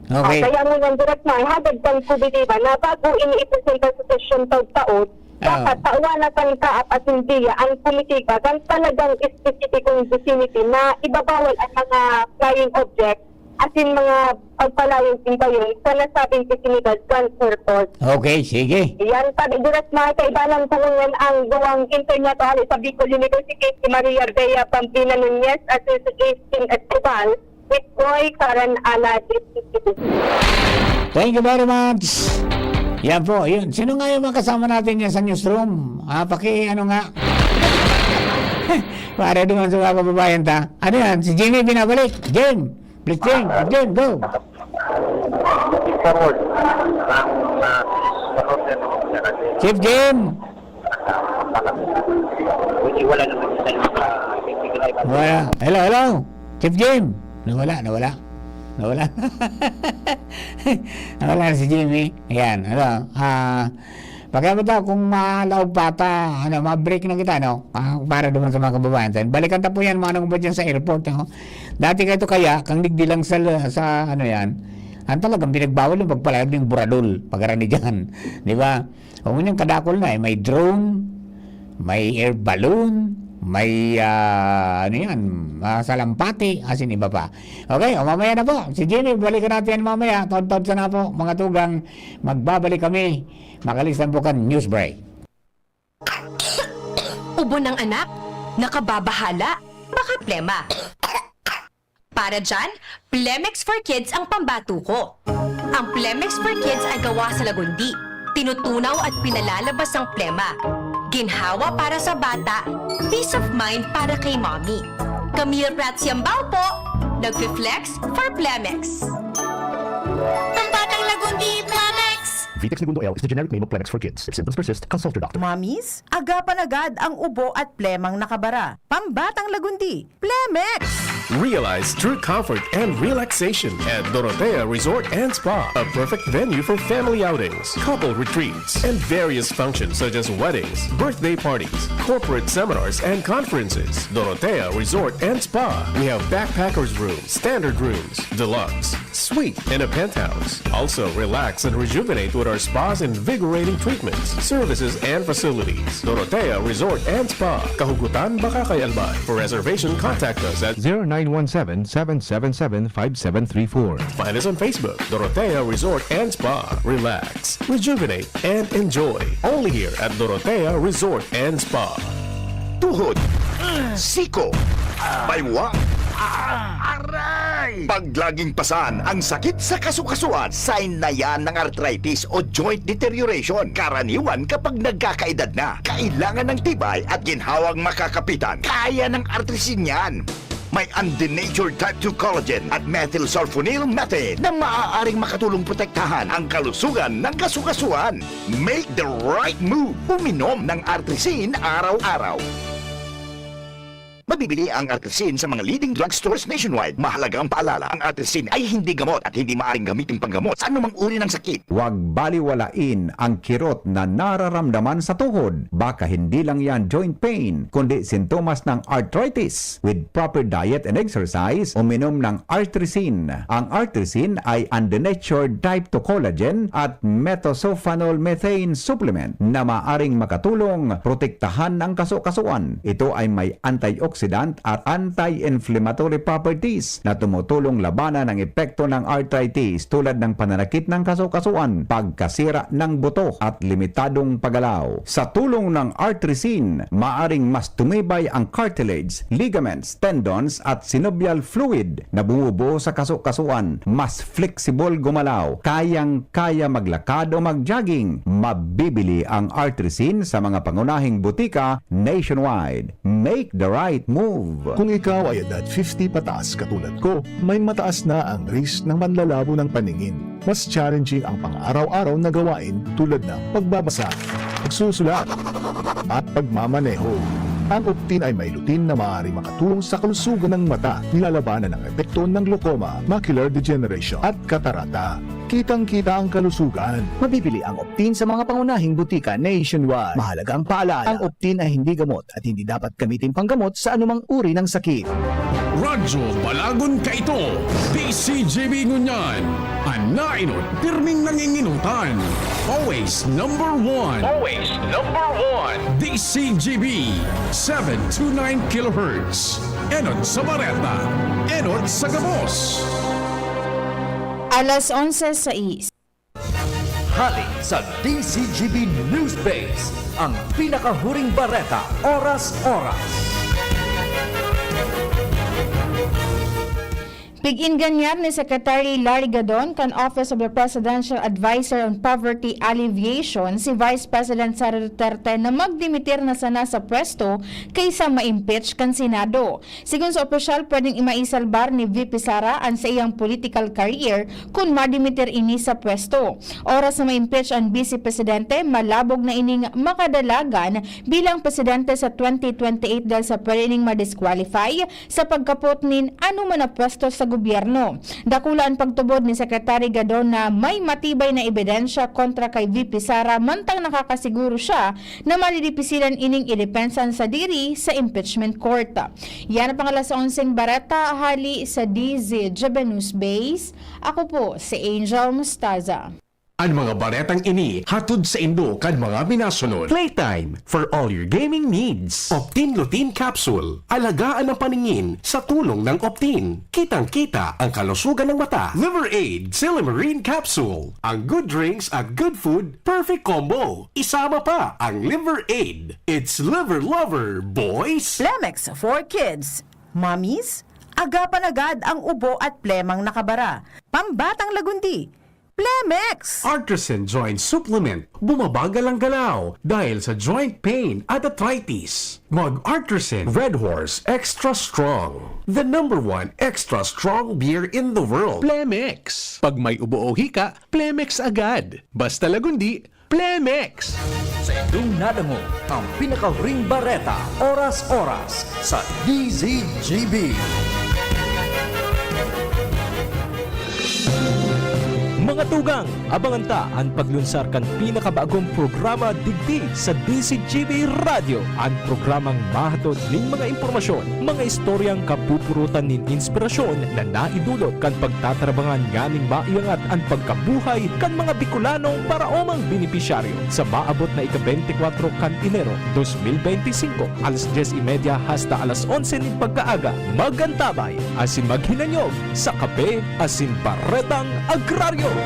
Ah, Okay. kaya mo nang Direk Mar, hagad kan komitiba na bago ini ipresenta sa sesyon taon-taon, Ah. dapat tawanan kan Kaap at India ang komitiba kan talagang espesipikong vicinity na ibabawal ang mga flying object, asin mga pagpalayog nin bayong sa nasabing vicinidad kan airport. Okay, sige. Yan, sabi, Direk Mar, kaibanan ko ngunyan ang duwang internet hali sa Bicol University, si Maria Bea Bambina Nunez at si Justin Escobar, with Roy Karan Ala, District. Thank you very much. Yan po, yun. Sino nga yung mga kasama natin yan sa newsroom? Ah, paki, ano nga? Para duman sa mga kababayan ta. Ano yan? Si Jimmy binabalik. Jim! Please, Jim! Jim, go! Forward. Ang, ah, Chief Jim! Wala naman sa, ah, technical advice. Wala. Hello, hello! Chief Jim! Nawala, nawala. Nawala. Nawala na si Jimmy. Ayan, ano, ah, pakiabot daw kung malaog pa ta, ano, ma-break na kita, no? Ah, para duman sa mga kababayan. Then, balikan ta po yan, mga nangubad dyan sa airport, no? Dati kayo kaya, kang digdi lang sa, sa, ano yan, ang talagang pinagbawal yung pagpalayag ng buradol, pagkarani dyan. Di ba? O ngunyan kadakol na, eh, may drone, may air balloon, may, ah, ano yan, ah, salampati, asin iba pa. Okay, o mamaya na po. Si Jimmy, balikan natin yan mamaya. Taod-taod sana po, mga tugang, magbabalik kami. Makalisan po kan news break. Ubo ng anak? Nakababahala? Baka plema. Para dyan, Plemex for Kids ang pambato ko. Ang Plemex for Kids ay gawa sa lagundi. Tinutunaw at pinalalabas ang plema. Ginhawa para sa bata, peace of mind para kay mommy. Camille Prats Yambao po, nagfi-flex for Plemex. Pambatang lagundi, Plemex! Vitex Negundo L is the generic name of Plemex for Kids. If symptoms persist, consult your doctor. Mommies, agapan agad ang ubo at plemang nakabara. Pambatang lagundi, Plemex! Realize true comfort and relaxation at Dorotea Resort and Spa, a perfect venue for family outings, couple retreats, and various functions such as weddings, birthday parties, corporate seminars, and conferences. Dorotea Resort and Spa. We have backpackers room, standard rooms, deluxe, suite, and a penthouse. Also, relax and rejuvenate with our spa's invigorating treatments, services, and facilities. Dorotea Resort and Spa, Kahugutan, Bacacay, Albay. For reservation, contact us at zero nine one seven, seven seven seven, five seven three four. Find us on Facebook, Dorotea Resort and Spa. Relax, rejuvenate, and enjoy. Only here at Dorotea Resort and Spa. Tuhod, siko, baywa, aray! Pag laging pasan ang sakit sa kasukasuan, sign na yan ng arthritis o joint deterioration. Karaniwan kapag nagkakaedad na, kailangan ng tibay at ginhawang makakapitan. Kaya ng artrisin yan. May undenatured type two collagen at methylsulfonyl methane na maaaring makatulong protektahan ang kalusugan ng kasukasuan. Make the right move. Uminom ng Artrisin araw-araw. Mabibili ang Artrisin sa mga leading drugstores nationwide. Mahalagang paalala, ang Artrisin ay hindi gamot at hindi maaaring gamitin panggamot sa anumang uri ng sakit. Huwag baliwalain ang kirot na nararamdaman sa tuhod. Baka hindi lang yan joint pain, kundi sintomas ng arthritis. With proper diet and exercise, uminom ng Artrisin. Ang Artrisin ay undenatured type two collagen at methylsulfonyl methane supplement na maaring makatulong protektahan ang kasukasuan. Ito ay may antioxidant at anti-inflammatory properties na tumutulong labanan ang epekto ng arthritis, tulad ng pananakit ng kasukasuan, pagkasira ng buto, at limitadong paggalaw. Sa tulong ng Artrisin, maaring mas tumibay ang cartilage, ligaments, tendons, at synovial fluid na bumubuo sa kasukasuan. Mas flexible gumalaw, kayang-kaya maglakad o mag-jogging. Mabibili ang Artrisin sa mga pangunahing butika nationwide. Make the right move. Kung ikaw ay edad fifty pataas katulad ko, may mataas na ang risk ng manlalabo ng paningin. Mas challenging ang pang-araw-araw na gawain, tulad ng pagbabasa, pagsusulat, at pagmamaneho. Ang Optin ay may lutein na maaari makatulong sa kalusugan ng mata, nilalabanan ang epekto ng glaucoma, macular degeneration, at katarata. Kitang-kita ang kalusugan. Mabibili ang Optin sa mga pangunahing butika nationwide. Mahalagang paalala, ang Optin ay hindi gamot at hindi dapat gamitin panggamot sa anumang uri ng sakit. Radyo Balagon Kaito, D C G B Ngunyan, an nainot pirming nanginginutan. Always number one. Always number one. D C G B, seven two nine kilohertz. Enot sa Bareta, enot sa gabos. Alas onse sais. Hali sa D C G B News Base, ang pinakahuring bareta, oras-oras. Pig-inganyan ni Secretary Larry Gadon kan Office of the Presidential Advisor on Poverty Alleviation si Vice President Sara Duterte na magdimitir na sana sa pwesto kaysa ma-impeach kan Senado. Sigon sa opisyal, pwedeng imaisalbar ni V P Sara an saiyang political career kun madimitir ini sa pwesto. Oras na ma-impeach an Vice Presidente, malabog na ining makadalagan bilang presidente sa twenty twenty-eight dahil sa pwede ning ma-disqualify sa pagkapot nin anoman na pwesto sa gobyerno. Dakula an pagtubod ni Secretary Gadon na may matibay na ebidensya kontra kay V P Sara, mantang nakakasiguro siya na madidipisilan ining idepensa an sadiri sa impeachment court. Yan ang pang alas onseng bareta hali sa D Z G B News Base. Ako po si Angel Mostaza. An mga baretang ini hatod saindo kan mga minasunod. Playtime for all your gaming needs. Optin Lutein Capsule. Alagaan ang paningin sa tulong ng Optin. Kitang-kita ang kalusugan ng mata. Liver Aid Silymarin Capsule. Ang good drinks at good food, perfect combo. Isama pa ang Liver Aid. It's Liver Lover, boys! Plemex for kids. Mommies, agapan agad ang ubo at plemang nakabara. Pambatang lagundi, Plemex! Artisan Joint Supplement. Bumabagal ang galaw dahil sa joint pain at arthritis. Mag Artisan Red Horse Extra Strong. The number one extra strong beer in the world. Plemex. Pag may ubo o hika, Plemex agad. Basta lagundi, Plemex! Sa indong nadangog ang pinakahuring bareta, oras-oras, sa D Z G B. Mga tugang, abangan ta an paglunsar kan pinakabagong programa digdi sa D Z G B Radyo, an programang mahatod nin mga impormasyon, mga istoryang kapupurutan nin inspirasyon na naidulot kan pagtatarabangan nganing maiangat an pagkabuhay kan mga Bicolanong paraomang benepisyaryo. Sa maabot na ika-beintikwatro kan Enero, dos mil beintisinko, alas dyes y media hasta alas onse nin pagkaaga, mag-antabay asin maghinanyog sa Kape asin Baretang Agraryo.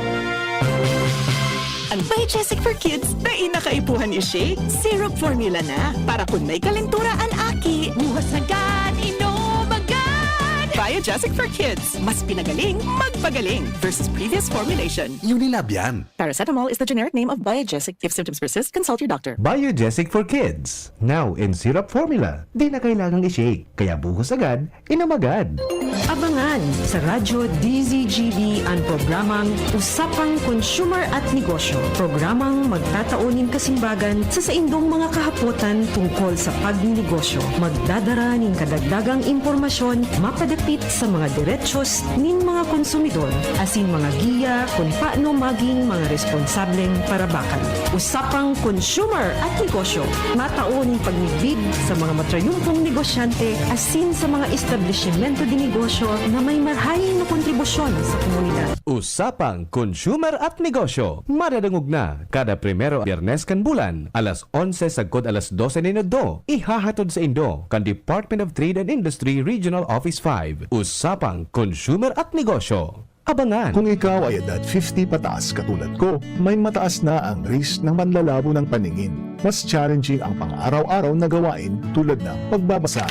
An Biogesic for Kids, dai na kaipuhan i-shake. Syrup formula na, para kun may kalentura an aki. Buhos agad, inom agad! Biogesic for Kids. Mas pinagaling, magpagaling. Versus previous formulation. Unilab yan. Paracetamol is the generic name of Biogesic. If symptoms persist, consult your doctor. Biogesic for Kids. Now in syrup formula. Di na kailangang i-shake. Kaya buhos agad, inom agad. Abangan sa Radyo D Z G B an programang Usapang Consumer at Negosyo. Programang magtatao nin kasimbagan sa saindong mga kahapotan tungkol sa pagninegosyo. Magdadara nin kadagdagang impormasyon mapadapit sa mga derechos nin mga konsumidor asin mga giya kun paano maging mga responsableng parabakan. Usapang Consumer at Negosyo, matao nin pagmidbid sa mga matrayumpong negosyante asin sa mga establisimento de negosyo na may marahay na kontribusyon sa komunidad. Usapang Consumer at Negosyo. Madadangog na kada primero Biyernes kan bulan, alas onse sagkod alas dose nin udto. Ihahatod saindo kan Department of Trade and Industry Regional Office five. Usapang Consumer at Negosyo. Abangan! Kung ikaw ay edad fifty pataas katulad ko, may mataas na ang risk ng manlalabo ng paningin. Mas challenging ang pang-araw-araw na gawain tulad ng pagbabasa,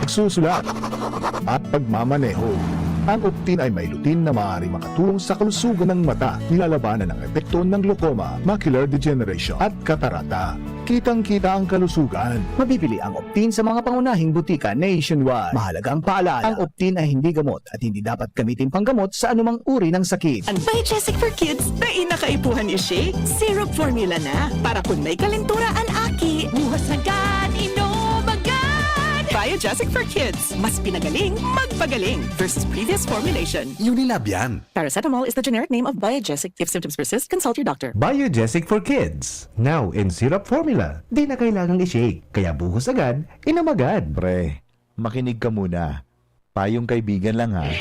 pagsusulat, at pagmamaneho. Ang Optin ay may lutein na maaaring makatulong sa kalusugan ng mata, nilalabanan ang epekto ng glaucoma, macular degeneration, at katarata. Kitang-kita ang kalusugan. Mabibili ang Optin sa mga pangunahing butika nationwide. Mahalagang paalala, ang Optin ay hindi gamot at hindi dapat gamitin panggamot sa anumang uri ng sakit. Ang Biogesic for Kids, dai na kaipuhan i-shake. Syrup formula na. Para kun may kalentura an aki, buhos agad, inom agad! Biogesic for Kids. Mas pinagaling, magpagaling. Versus previous formulation. Unilab yan. Paracetamol is the generic name of Biogesic. If symptoms persist, consult your doctor. Biogesic for Kids. Now in syrup formula. Di na kailangang i-shake. Kaya buhos agad, inom agad. Pre, makinig ka muna. Payong kaibigan lang ha.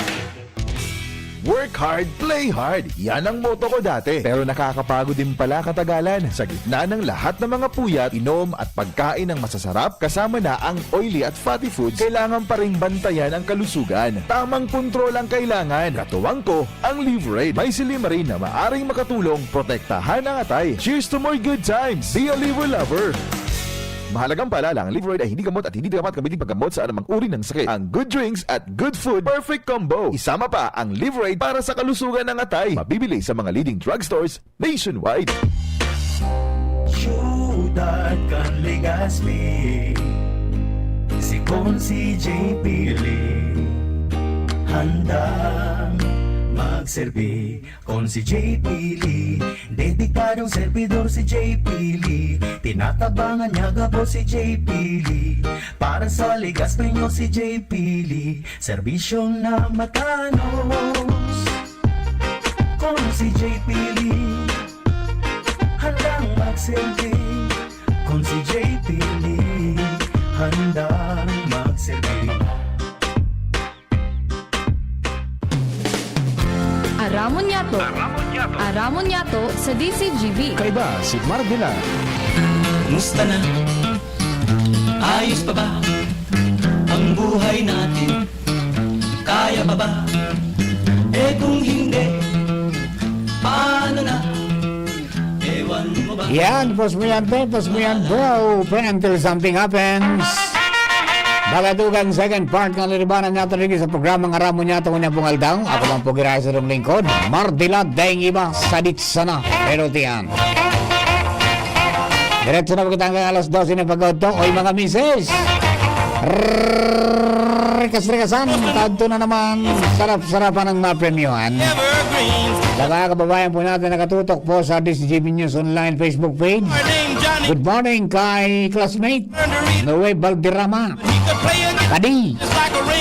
Work hard, play hard. Yan ang motto ko dati. Pero nakakapagod din pala katagalan. Sa gitna ng lahat ng mga puyat, inom at pagkain ng masasarap, kasama na ang oily at fatty foods, kailangan pa ring bantayan ang kalusugan. Tamang kontrol ang kailangan. Katuwang ko, ang Liverade. May silymarin na maaring makatulong protektahan ang atay. Cheers to more good times! Be a Liver Lover! Mahalagang paalala, ang Liverade ay hindi gamot at hindi dapat gamitin paggamot sa anumang uri ng sakit. Ang good drinks at good food, perfect combo. Isama pa ang Liverade para sa kalusugan ng atay. Mabibili sa mga leading drugstores nationwide. Siyudad kan Legazpi, si Consi J P Lee, handang magserbi. Consi J P Lee, dedikadong servidor si J P Lee. Tinatabangan niya gabos si J P Lee. Para sa Legazpeño si J P Lee, serbisyong namatanos. Consi J P Lee, handang magserbi. Consi J P Lee, handang magserbi. Aramon niyato. Aramon niyato sa D Z G B. Kaiba si Marvila. Musta na? Ayos pa ba ang buhay natin? Kaya pa ba? Eh kung hindi, paano na? Ewan mo ba? Yan, pos mo yan, pe, pos mo yan, bro. Pre, until something happens. Bagadugang second part ng liribanan natin rin sa programang Aramon Niyato, unya pong aldaw. Ako lang po ginaya sa inyong lingkod, Mardila Deng Iba, sadit sana. Pero tiyan. Diretso na po kita hanggang alas dose na pag-auto. Oy, mga misis! Rikas-rikasan, tadto na naman. Sarap-sarapan ang mapremyuhan. Sa mga kababayan po natin nakatutok po sa D Z G B News Online Facebook page. Good morning kay classmate Noe Valderrama. Kadi,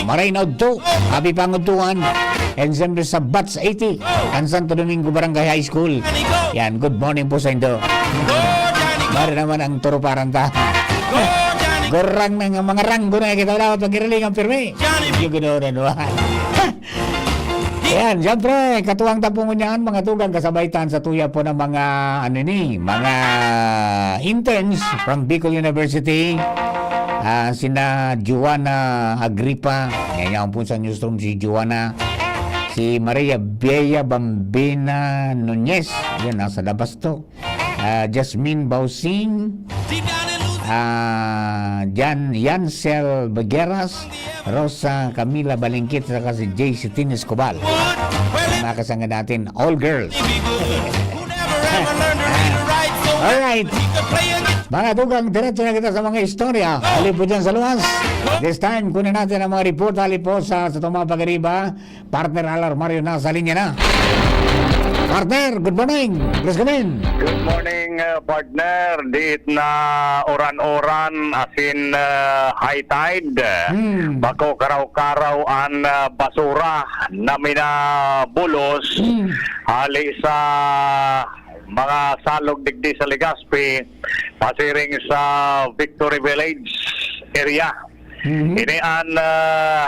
Maray na udto, happy pangudtuan. And siyempre sa Batch eighty, ang Santo Domingo Barangay High School. Yan, good morning po sa indo. Mari naman ang turuparan ta. Gurang na nga, mga ranggo na kita dapat pagkirilingan pirmi. Yung ganoon na. Ayan, siyempre, katuwang tapong unyan, mga tugang kasabaytan sa tuya po ng mga, ano ni, mga interns from Bicol University. Ah, sina Joanna Agripa, yan yan po sa newsroom si Joanna. Si Maria Bea Bambina Nunez, yun, nasa labas to. Ah, Jasmine Bausing, ah, Jan Yansel Bagueras, Rosa Camila Balingkit, saka si J C Tin Escobar. Ang mga kasangga natin, all girls. Alright. Mga tugang, diretso na kita sa mga istorya. Hali po dyan sa luwas. This time, kunin natin ang mga report. Hali po sa, sa Tuma Pagariba. Partner Alar Mario nasa linya na. Partner, good morning. Please come in. Good morning, uh, partner. Diit na uran-uran, asin uh, high tide. Hmm. Bako karaw-karaw an uh, basura na minabulos hmm. hali sa mga salog digdi sa Legazpi, pasiring sa Victory Village area. Mm-hmm. Ini an uh,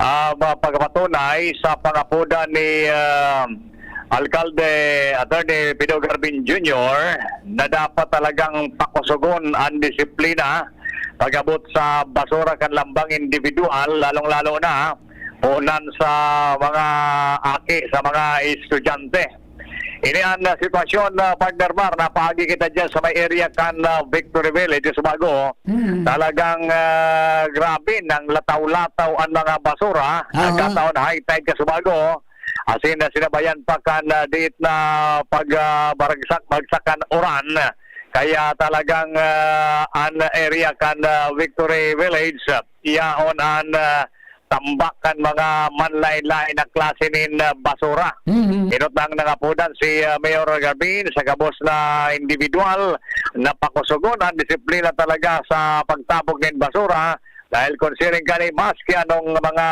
uh, pagpatunay sa pangapodan ni uh, Alkalde Attorney Pido Garbin Junior na dapat talagang pakusugon ang disiplina pag-abot sa basura kan lambang individual, lalong-lalo na unan sa mga aki, sa mga estudyante. Ini an uh, sitwasyon, uh, partner Mar, napaagi kita dyan sa may area kan uh, Victory Village, Subago. Hmm. Talagang uh, grabe nang lataw-lataw ang mga basura. Aha. Nagkataon high tide ka Subago. Asin na sinabayan pa kan uh, diit na pag uh, baragsak, bagsakan uran. Kaya talagang uh, an area kan uh, Victory Village, uh, yaon an uh, tambak kan mga manlain-lain na klase nin uh, basura. Mm-hmm. Inot nang nangapodan si uh, Mayor Garbin sa gabos na individual na pakusugon ang disiplina talaga sa pagtabog nin basura dahil considering kani maski anong mga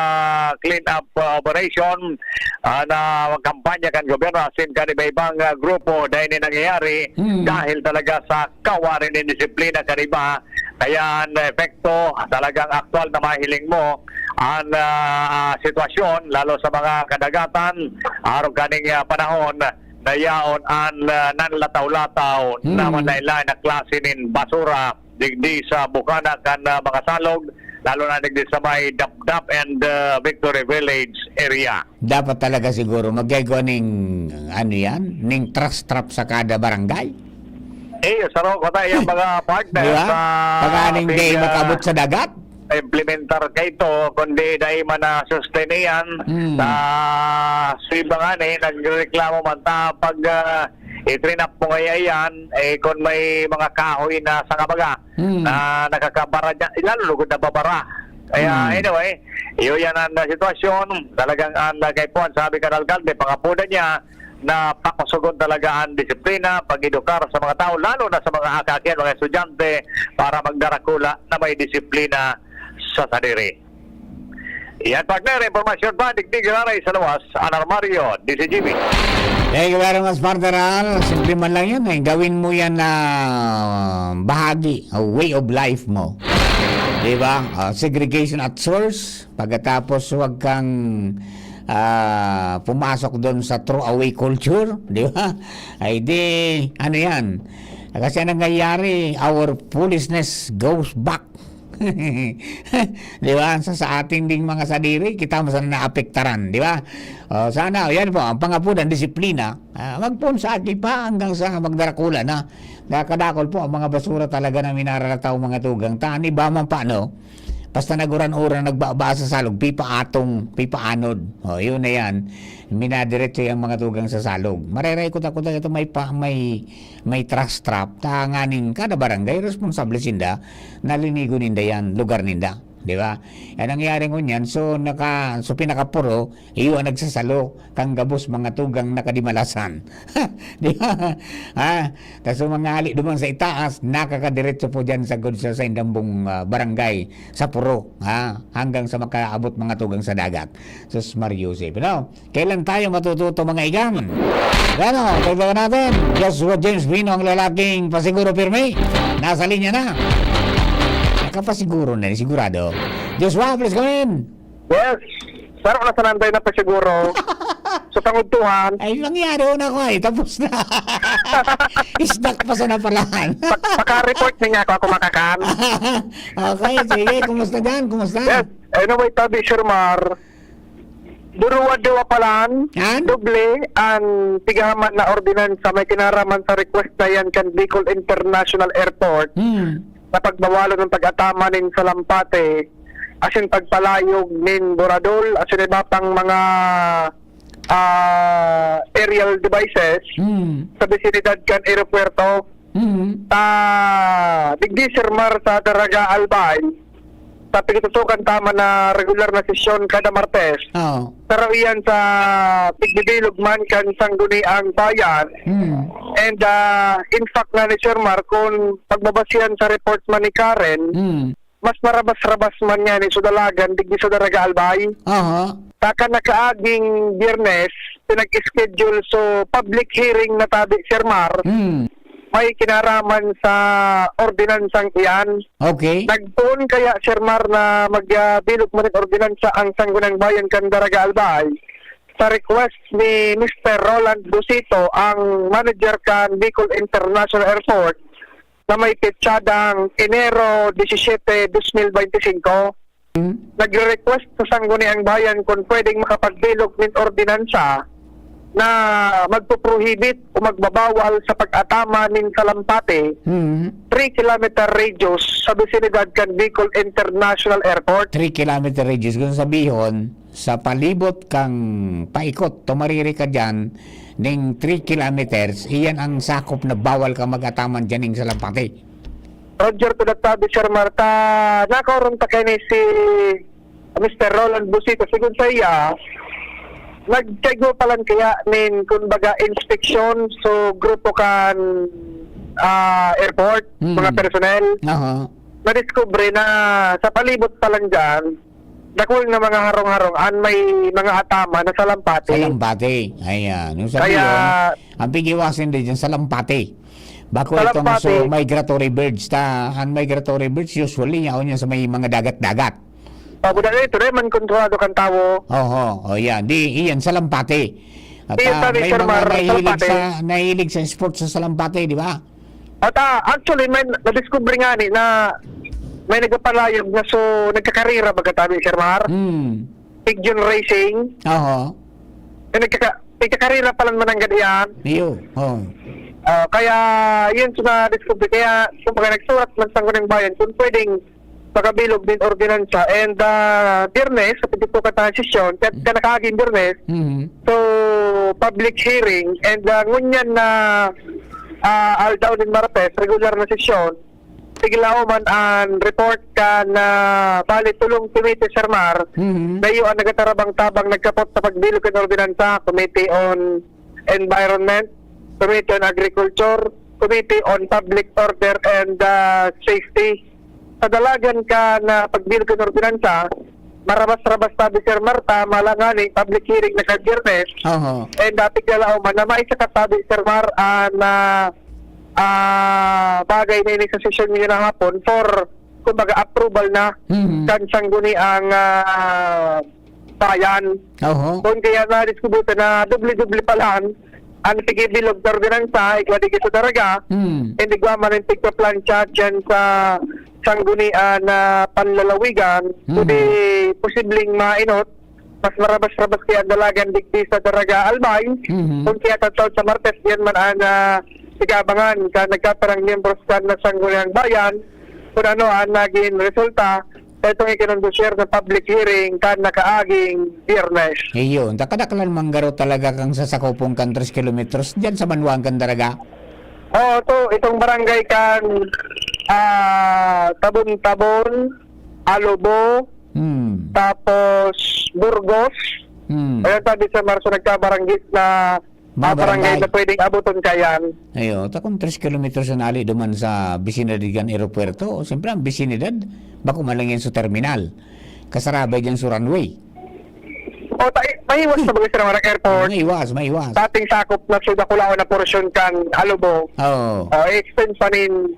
clean up uh, operation uh, na kampanya kan gobyerno asin kan iba-ibang uh, grupo dahil ni nangyayari mm-hmm. dahil talaga sa kawari nin disiplina kan iba kaya an epekto talagang aktual na mahiling mo an ah, sitwasyon lalo sa mga kadagatan arog kaning ah, panahon na yaon an ah, nanlataw-lataw na Hmm. manlain-lain na klase nin basura digdi sa bukana kan ah, mga salog lalo na digdi sa may Dapdap and ah, Victory Village area. Dapat talaga siguro magkaigwa ning, ano yan, ning trash trap sa kada barangay. Eh, saro ko tayo yung mga partner Di ba? sa Pag-aning day ating, ah, makaabot sa dagat. Implementar kaito, kundi dai man na sustain iyan. Mm. Sa, sa iba nga ni, nagreklamo man ta pag ah, itrinap mo nga iyan, eh, kung may mga kahoy na sa kabaga, Mm. na nakakabara niya, lalo lugod na babara. Kaya Mm. anyway, iyo yan ang ah, sitwasyon. Talagang ang ah, kay Puan, sabi ka ng alkalde, pangapodan niya, na pakusugon talaga ang disiplina, pag-edukar sa mga tao, lalo na sa mga akaki, mga estudyante, para magdarakula na may disiplina sa sadiri. Yan, partner, impormasyon pa, digdig raray sa lawas, Anar Mario, D C G B. Thank you very much, partner Al. Simple man lang yan eh. Gawin mo yan na bahagi, a way of life mo. Di ba? Ah, segregation at source. Pagkatapos, huwag kang ah, pumasok doon sa throwaway culture, di ba? Ay di, ano yan? Kasi ang nangyayari, our foolishness goes back. Di ba? Sa, sa ating ding mga sadiri, kita mo saan naapektaran, di ba? O, sana, yan po, ang pangapunan, disiplina, ah, magpon sa aki pa hanggang sa magdarakula na. Nakadakol po ang mga basura talaga na minararataw mga tugang. Tani ba man pa, no? Basta naguran-uran, nagbaba sa salog, pipaatong, pipaanod. O, yun na yan. Minadiretso yung mga tugang sa salog. Marereko ta kuta ito may, pa, may, may trash trap. Tanganing kada barangay, responsable sinda, nalinigo ninda yan, lugar ninda. Di ba? Yan ang nangyari ngunyan. So, naka, so pinakapuro, iyo ang nagsasalo, kang gabos mga tugang nakadimalasan. Di ba? Ha? Tapos mga hali duman sa itaas, nakakadiretso po dyan sa good sa, sa indambong ah, barangay, sa puro, ha? Hanggang sa makaabot mga tugang sa dagat. Sus Mario Joseph, no? Kailan tayo matututo, mga igang? Bueno, dagdagan natin, Joshua James Bino, ang lalaking pasiguro pirmi. Nasa linya na. Nakapasiguro na, sigurado. Joshua, please come in. Yes. Pero nasa nanday na pa siguro. Sa pangudtuhan. Ay, nangyari na ko ay. Tapos na. Isdak pa sa napalahan. Pag, pagka-report niya ako, ako makakan. Okay, sige. Kumusta dyan? Kumusta? Yes. Anyway, tabi, Sir Mar. Duruwa-duwa pa lang, Yan? doble ang tigahaman na ordinansa may kinaraman sa request na yan kan Bicol International Airport Hmm. na pagbawalan ng pag-atama nin salampate asin pagpalayog nin buradol, asin iba pang mga, ah, aerial devices Mm. sa bisinidad kan eropuwerto. Mm. Ta, digdi, Sir Mar, sa Daraga Albay, sa pigtutukan ta man na regular na sesyon kada Martes, Oo. saro iyan sa pigbibilog man kan Sangguniang Bayan. Mm. And, ah, in fact nga ni Sir Mar, kung pagbabasihan sa report man ni Karen, Mm. mas marabas-rabas man ngani so dalagan digdi sa Daraga Albay. Aha. Sa kan nakaaging Biyernes, pinag-schedule so public hearing na tabi, Sir Mar. Hmm. May kinaraman sa ordinansang iyan. Okay. Nagpoon kaya, Sir Mar, na mag, ah, bilog man nin ordinansa ang Sangguniang Bayan kan Daraga Albay sa request ni Mister Roland Busito, ang manager kan Bicol International Airport, na may petsadang Enero disisiyete, dos mil bente singko. Hmm. Nagre-request sa Sangguniang Bayan kung pwedeng makapagbilog nin ordinansa na magpo-prohibit o magbabawal sa pag-atama nin salampati, Hmm. three kilometer radius sa bisinidad kan Bicol International Airport. Three kilometer radius, kung sabihon, sa palibot kan paikot, tumariri ka diyan, ning three kilometers, iyan ang sakop na bawal ka mag-ataman diyan ning salampati. Roger, to that sabi, Sir Mar, ta nakaorong ta kaini si Mister Roland Busito, sigon saiya, nagkaigwa pa lang kaya nin, kumbaga, inspeksyon so grupo kan, ah, airport, Hmm. mga personnel. Aha. Nadiskubre na sa palibot pa lang diyan, dakul na mga harong-harong an may mga atama na salampati. Salampati. Ayan. Yung sabi Kaya yun, ang pigiwasin din dyan, salampati. Bako itong Salampati. so migratory birds ta. Ang migratory birds, usually, yaon yan sa may mga dagat-dagat. Pabudang ito, dahil man kontrolado kan tawo. Oho, o yan. Di, iyan, salampati. At, Iyan, ah, sabi, may Sir mga Mar, nahilig salampati. sa, nahilig sa sports sa salampati, di ba? At, ah, actually, may nadiskubre nga ni na may nagpapalayog na, so, nagkakarera, baga tabi, Sir Mar. Hmm. Pigeon racing. Oho. May nagkaka-, may kakarera pala naman ang gadiyan. Iyo. Oh. Ah, kaya, yun sa nadiskubre. Kaya, kumbaga, nagsurat man sa Sangguniang Bayan kung pwedeng pagkabilog din ordinansa. And, ah, Biyernes, sa pagdipok at sesyon, kaya, Mm. kaya nakaaging Biyernes, Mhm. so, public hearing, and, ah, ngunyan na, ah, aldaw nin Martes, regular na sesyon, tiglaw man an report kan, ah, bali, tolong komite, Sir Mar, Mhm. na iyo ang nagatarabang-tabang nagkapot sa pagbilog kan ordinansa, Committee on Environment, Committee on Agriculture, Committee on Public Order and, ah, Safety. Sa dalagan kan, ah, pagbilog kan ordinansa, marabas-rabas tabi, Sir Mar, ta malangani, public hearing na sa Biyernes. Oho. And, ah, tiglalao man na may isa ka tabi, Sir Mar, ah, na, ah, bagay na ini sa sesyon niya na hapon for, kumbaga, approval na Mhm. kan Sangguniang, ah, Bayan. Oho. Kung kaya nadiskubre ta na doble-doble pa lang, ang sige bilog na ordinansa, igwa digdi sa Daraga, Hmm. and igwa man ang tigpa-plancha dyan sa Sanggunian na panlalawigan, Hmm. kundi posibleng mainot, mas marabas-rabas kaya ang dalagan digdi sa Daraga Albay, Mhm. kung kaya tatawag sa Martes, yan man ang, ah, igabangan ka nagkaparang miyembros kan na Sangguniang Bayan, kung ano ang naging resulta, sa itong ikinondusir na public hearing kan nakaaging Biyernes. Iyon, takadaklan manggaro talaga kang sasakupon kan tres kilometros diyan sa banwaan kan Daraga. Oo, to, itong barangay kan, ah, Tabon-Tabon, Alobo, Hmm. tapos Burgos. Hmm. Ayan, sabi sa Marso, nagkabaranggit na Mga ah, barangay barangay. na pwedeng abuton kayan. Ayo, ta kung tres kilometros an ali duman sa bisinidad kan eropuwerto, siyempre ang bisinidad, bako man lang yan sa terminal. Kasarabay dyan sa runway. O, ta-, mahiwas na bagay sa mga airport. Maiwas, maiwas. Sa ating sakop na sa dakulaon na porsyon kan Alobo, Oo. ah, i-extend pa nin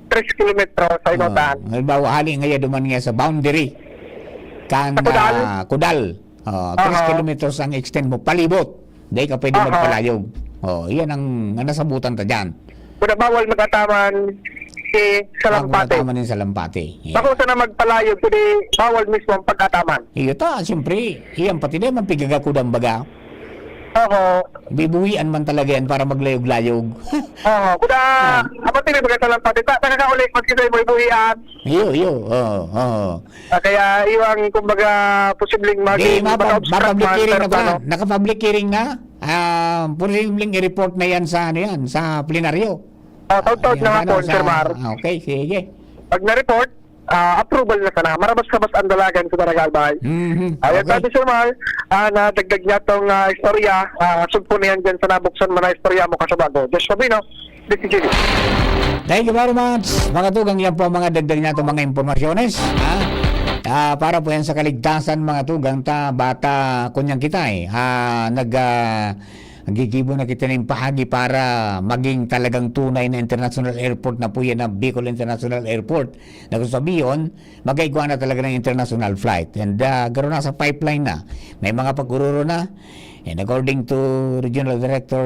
tres kilometro sa Oo. Inotan. Halimbawa, hali nga yan duman nga sa boundary. Kan, Sa Kudal? ah, Kudal. Oh, tres Aha. kilometros ang extend mo, palibot. Dai ka pwede Aha. magpalayog. Oh, iyan ang, ang nasabutan ta diyan. Kuda bawal mag-ataman si Salampati. Bawal mag-ataman yung Salampati. Yeah. Bako sana magpalayog, kundi bawal mismo ang pag-ataman. Iyo ta, siyempre, iyan pati di man pigagakudan baga. Oho. Bibuhian man talaga yan para maglayog-layog. Oho. Kuda, Ah. Apat ini, maganda lang pati. Ta-, nakakauli, maski sa ibuhian. Iyo, iyo. Oo, oo. Ah, kaya iwang, kumbaga, posibleng Di, maging mapa-, maka-obstruct ma-public man, hearing pero na pa. paano? Naka-public hearing na. Ah, posibleng i-report na yan sa, ano yan, sa plenaryo. Ah, taud-taud Ayan, na nga ano, po, sa, Sir Mar. ah, okay, sige. Pag na-report, ah, approval na sana. Marabas-rabas ang dalagan sa Barangay Albay. Mhm, Ayan, okay. Sabi, Sir Mar, ah, nadagdag niya tong, ah, istorya. Ah, sugpo na yan dyan sa nabuksan mo na istorya mo, Kasabago. Josh Sabino, D T G V. Thank you very much, mga tugang. Yan po ang mga dagdag natin, mga impormasyones, ha? Ah, para po yan sa kaligtasan, mga tugang, ta bata, kunyang kita, eh. Ah, nag, ah, naggigibo na kita ng pahagi para maging talagang tunay na international airport na po yan, ang Bicol International Airport. Na kung sabihin, mag-aigwa na talaga ng international flight. And, ah, garo nasa pipeline na. May mga pagururo na. And according to Regional Director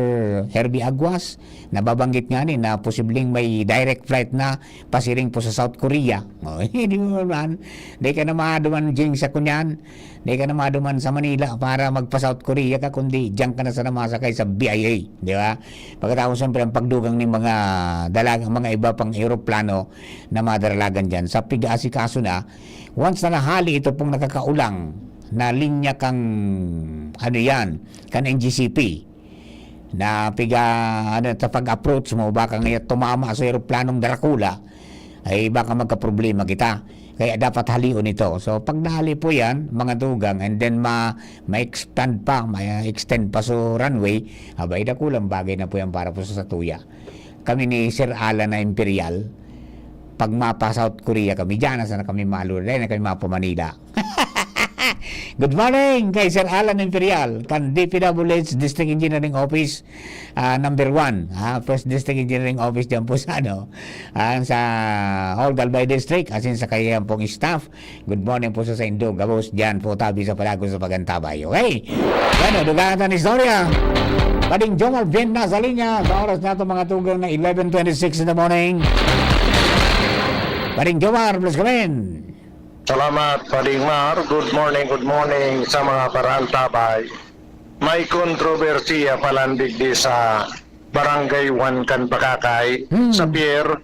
Herbie Aguas, nababanggit nga ni na posibleng may direct flight na pasiring po sa South Korea. Oh, di mo man, di ka na maduman, Jing, sa kunyan. Di ka na maduman sa Manila para magpa-South Korea ka, kundi diyan ka na sana masakay sa B I A, di ba? Pagkatapos, siyempre, ang pagdugang ng mga dalagang, mga iba pang eroplano na madaralagan diyan. Sa pig-aasikaso na, once na nahali ito pong nakakaulang na linya kang, ano yan, kan N G C P, na piga, ano, sa pag-approach mo, baka ngayon tumama sa eroplanong Dracula, ay baka magkaproblema kita. Kaya dapat halion ito. So, pag nahali po yan, mga tugang, and then ma-, ma-expand pa, ma-extend pa sa runway, abay, dakulang bagay na po yan para po sa satuya. Kami ni Sir Alan na Imperial, pag mapa South Korea kami, diyan na sana kami maluray, na kami mapa Manila. Good morning kay Sir Alan Imperial, kan D P W H District Engineering Office, ah, number one, ah, First District Engineering Office diyan po sa, ano, ah, sa Old Albay District, asin sa kaiyan pong staff. Good morning po sa saindo, gabos diyan po, tabi sa palagos sa pag-antabay. Okay? Bueno, dugangan ta an istorya. Pading Jomar Bien na sa linya. Sa oras na ito, mga tugang, na eleven twenty-six in the morning. Pading Jomar, please come in. Salamat, Pading Mar. Good morning, good morning sa mga paraantabay. May kontrobersiya palan digdi sa Barangay One kan Bakakay, Hmm. sa pier.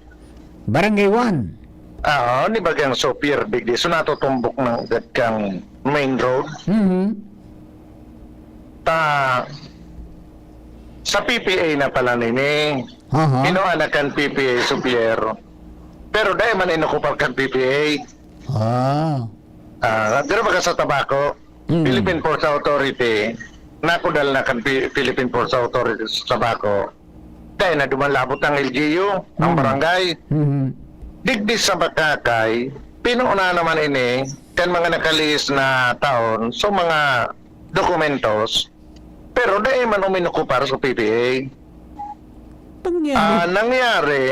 Barangay One. Ah, ni bagang so pier digdi. So, natutumbok na gad kang main road. Mhm. Ta, sa P P A na pala nini. Aha. Kinuha na kan P P A so pier. Pero dai man inokupar kan P P A. Ah. Ah, diri baga sa Tabaco, Mm. Philippine Ports Authority, nakudal na kan Pi-, Philippine Ports Authority sa Tabaco. Dai na duman labot ang L G U, ang Mm. barangay. Mhm. Digdi sa Bakakay, pinuuna naman ini kan mga nakalihis na taon sa mga dokumentos, pero dai man uminokupar sa P P A. Pangyari. Ah, nangyari,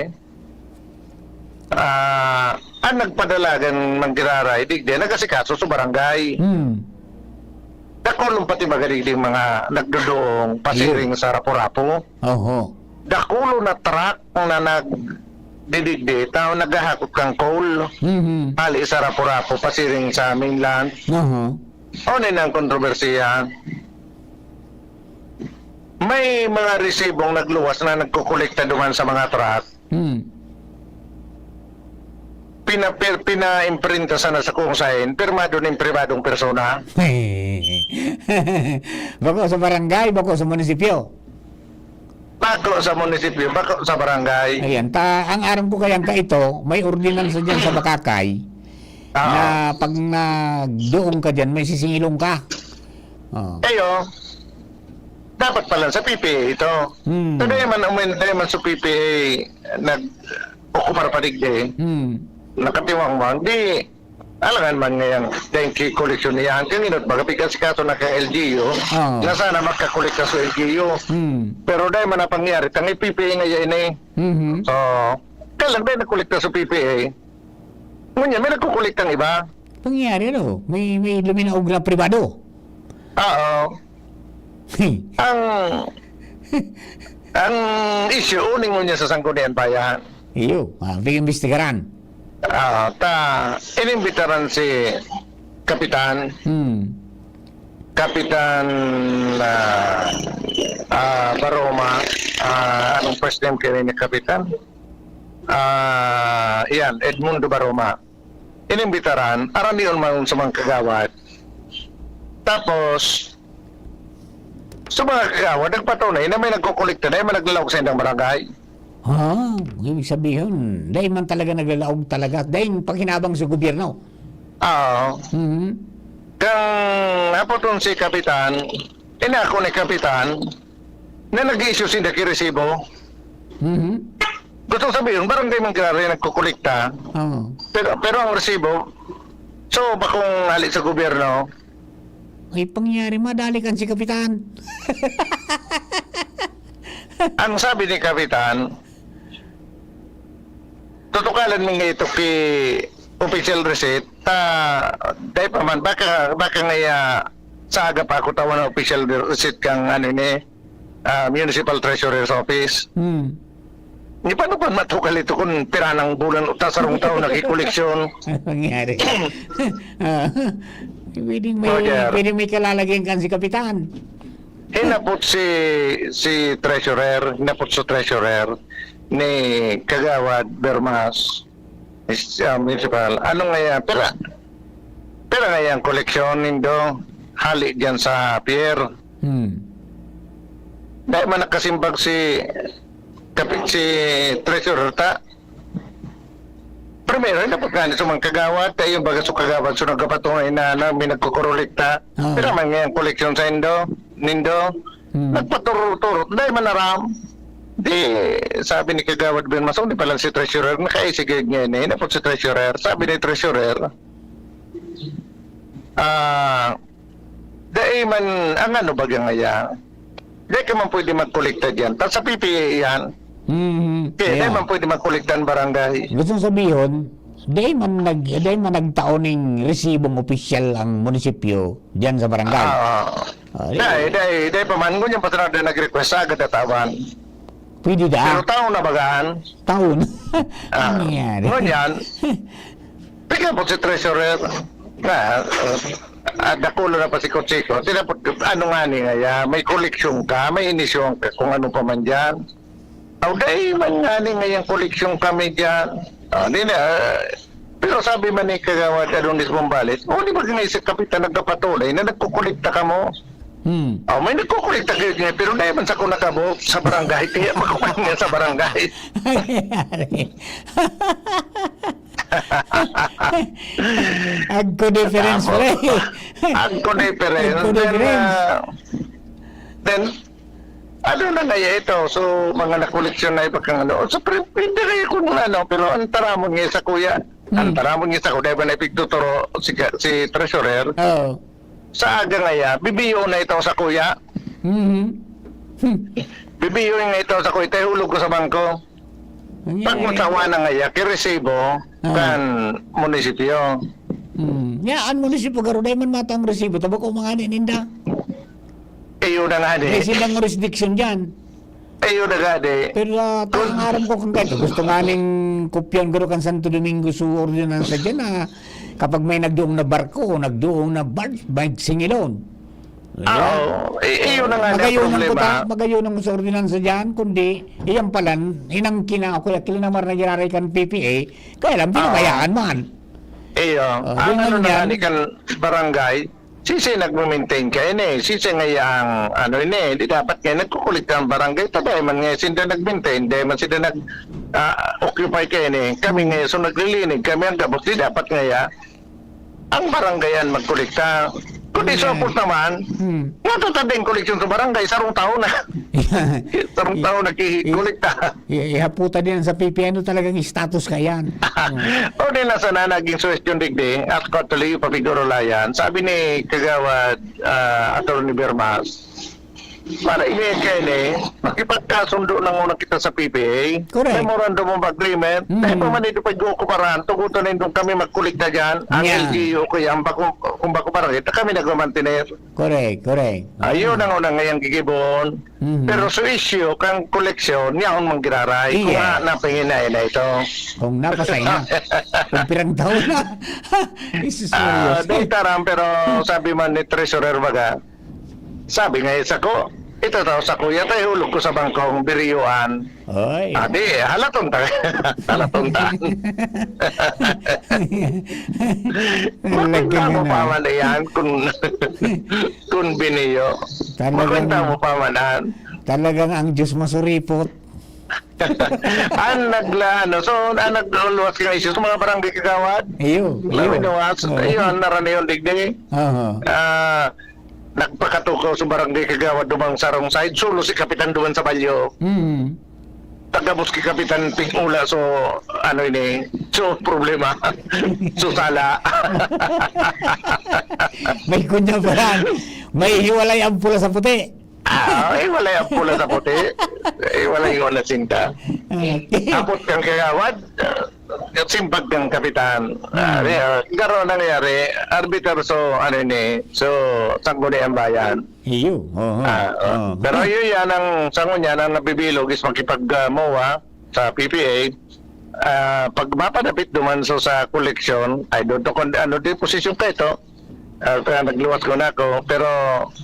ah, ang nagpadalagan ng giraray, digdi, nag-asikaso sa barangay. Hmm. Dakulon pati magadigdi mga nagduduong pasiring Yun. sa Rapu-Rapu. Oho. Dakulon na truck na nagdidigdi, tao naghahakot kang coal. Mhm. Hali sa Rapu-Rapu, pasiring sa mainland. Oho. Ano na ang kontrobersiya? May mga resibong nagluwas na nagkukolekta duman sa mga truck. Hmm. Pina-, pir-, pina-imprinta sana sa kung sain, pirmado nin pribadong persona. Bako sa barangay, bako sa munisipyo. Bako sa munisipyo, bako sa barangay. Ayan, ta-, ang aram ko kayang kaito, may ordinansa dyan sa Bakakay, Oo. na pag nagdoong ka dyan, may sisingilong ka. Oo. Ayo, dapat pala sa P P A ito. Hmm. Pero di man, umin-, di man sa P P A nag-okupar pa digdi. Hmm. Nakatiwang man. Di, alangan man ngayang dahil ki-koleksyon niya. Ang kanginot, baga pikas kaso na kang L G U, Oo. na sana makakolekta sa L G U. Hmm. Pero dahil man napangyari, tangay P P A nga yan eh. Mhm. So, kaya lang dahil nagkolekta sa P P A, ngunyan, may nagkukolektang iba. Pangyayari, ano? May, may luminaog na pribado. Oo. Ang, ang issue, uning ngunyan sa Sangguniang Bayan. Iyo, ah, pag-imbestigaran. Ah, ta, inimbitaran si Kapitan. Hmm. Kapitan, ah, ah, Baroma, ah, anong first name kayo ni Kapitan? Ah, yan, Edmundo Baroma. Inimbitaran, aramion man sa mga kagawad. Tapos, sa mga kagawad, nagpatunay na may nagkukolekta na, may naglalaog sa indang barangay. Ah, ibig sabihin, dai man talaga naglalaog talaga, dai paghinabang sa gobyerno. Oo. Mhm. Kang hapon si Kapitan, inako ni Kapitan, na nag-i-issue sinda ki resibo. Mhm. Gusto sabihin, barangay man kaya rin nagkukolekta. Oo. Pero, pero ang resibo, so, bakong hali sa gobyerno. Ay, pangyari, madali kan si Kapitan. Ang sabi ni Kapitan, tutukalan mi nga ito ki official receipt, ta, dai pa man, baka, baka nga ya, sa aga pa ako tawan ng official receipt kang, ano ni, ah, Municipal Treasurer's Office. Hmm. Ni paano pa matukal ito kung pira nang bulan o ta sarong taon nagkikoleksyon? Ano nangyari? Ah, pwedeng may, Roger. Pwedeng may kalalagyan kan si Kapitan. Hinapot si, si treasurer, hinapot sa treasurer ni Kagawad Bermas, is, ah, municipal. Ano nga yan? Pera, pera nga yan, koleksyon nindo, hali dyan sa pier. Hmm. Dahil man nakasimbag si, kapi-, si treasurer ta, primero, dapat nga ni sa mga kagawad, tayo yung baga sa kagawad, so nagkapatunay na, na may nagkukurulikta. Ah. Pero man nga yung koleksyon sa indo, nindo, Hmm. nagpaturot-turot, dahil man aram. Di, sabi ni Kagawad Ben Masong, di pala si treasurer, nakaisig yun ngayon eh, napot si treasurer. Sabi ni treasurer, ah, dai man, ang ano baga ngaya, dai ka man pwede magkolekta diyan. Ta sa P P A yan. Mhm. Kaya dai Kaya, man pwede magkolekta ang barangay. Gusto sabihon, dai man nag-, dai man nagtao ning resibong opisyal ang munisipyo diyan sa barangay. Ah, oo. Ah, di Dai, dai, dai pa man. Ngunyan pa sila na nag-request sa agad na tawan. Pwede da. Pero taon na bagaan. Taon. Ah, Ano nangyari? Ngunyan, Tingnan po si treasurer, na, uh, ah, dakulo na pa si Kutsiko. Tinapot, ano nga ni nga, ya, may koleksyon ka, may inisyon ka, kung ano pa man dyan. Aw, dai man nga ni nga yung koleksyon kami dyan. Ah, di na, ah, pero sabi man ni Kagawad Adonis Bombalit, "O, di ba nga si Kapitan nagkapatunay na nagkukolekta ka mo?" Hmm. Oh, may nagkukolekta kayo niya, pero dai man sa ko nakabuok sa barangay, kaya makukuha niya sa barangay. Ay, nangyari. Agko difference, Tama. Pre. Agko difference. Agko Then, difference. ah, then, ano na nga ito? So, mga nakoleksyon na iba kang ano. So, pre, hindi kayo kung ano, pero ang taramon nga sa kuya. Ang Hmm. taramon nga sa kuya, ba na ipigtuturo si, ka- si treasurer? Oo. Sa aga nga ya, bibiyo na ito sa kuya. Mhm. Bibiyo nga ito sa kuya, ito hulog ko sa bangko. Ang Pag yan, eh. masawa na nga ya, kiresibo Ah. kan munisipyo. Hmm. Ya, ang munisipyo, garo, dai man matang resibo, tabako mga ni ninda. Iyo na nga ni. May silang jurisdiction dyan. Iyo na nga ni. Pero, ah, ta-, ang aram ko kung ganito, gusto nga ning kopyan garo kan Santo Domingo sa ordinansa dyan, ah, kapag may nagduong na barko o nagduong na barge, may singilon. Di ba? Ah, oo. I-, iyo na nga ni ang Magayunan ko problema. ta-, magayunan ko sa ordinansa dyan, kundi iyan palan, inangkin na ako, ya, kilinamar na giraray kan P P A, kaya lang, Oo. binabayaan man. Iyo. Oh, Ang ganyan ano na nga yan. ni kan barangay, sisay nagmo-maintain kaini, sisay nga yang ano ini, di dapat nga nagkukulit ang barangay, ta dai man nga sinda nag-maintain, dai man sinda nag, ah, occupy kaini. Kami Hmm. nga so naglilinig, kami ang gabos, di dapat nga ya, ang barangay yan magkolekta. Kundi Ayan. support naman, Hmm. natatanding koleksyon sa barangay, sarong tao na. Sarong tao I-, nagkikolekta. i-, ihaputa din sa P P A, ano talagang status ka yan? Hmm. O, di na sana naging suwestyon digdi, at katuloy pa siguro layan. Sabi ni Kagawad, ah, Attorney Bermas, Para ini kaya ni, makipagkasundo na muna kita sa P P A. Correct. Memorandum of Agreement. Mm. Dahil pa man ito pag-uukuparan, tugutan na itong kami magkolekta dyan. Ang Yeah. L G U o kaya ang bako, kung bako barangay, ta kami nagmamantener. Correct, correct. Ayun ang unang ngayang gigibon. Mhm. Pero sa issue, kang koleksyon, yaon mang giraray. Kung Yes. nga, napanginayan na ito. Kung napasay na. Kung pirang taon na. Jesus Ah, Maria. dahil taram, pero sabi man ni Treasurer baga, sabi nga sa ko, ito daw sa kuya, tayo hulog ko sa bangkong biriyuan. Oy. Ah, di, halaton ta. Halaton ta. Talaga Makwenta mo na. pa man iyan kung, kung biniyo. Talagang, Makwenta mo pa man, an. talagang ang Diyos masuripot. Ang nagla-, ano, so, ang nagluwas ng issues, mga barangay kagawad. Iyo, Labi iyo. na was, Oo. ayun, naraniyon digdi. Aha. Ah, nagpakatukaw sa barangay kagawad dumang sa wrong side, sulo si Kapitan duman sa balyo. Mm. Tagabos ki Kapitan Pig-ula, so, ano ini, so, problema. So, sala. May kunya pa yan. May hiwalay ang pula sa puti. Ah, hiwalay ang pula sa puti. Hiwalay ang sinta. Okay. Tapos kang kagawad, ah, simbag kang kapitan. Ah, Hmm. di, ah, garo nangyari, arbiter, so, ano ini, so, sangguniang bayan. Iyo, oho. Ah, ah. Oo. Pero yun yan, ang sango niya na nabibilog is makipag, ah, mowa sa P P A. Ah, pag mapadapit duman so sa koleksyon, ay doon to kung ano deposition ka ito, ah, kaya nagluwas ko na ako. Pero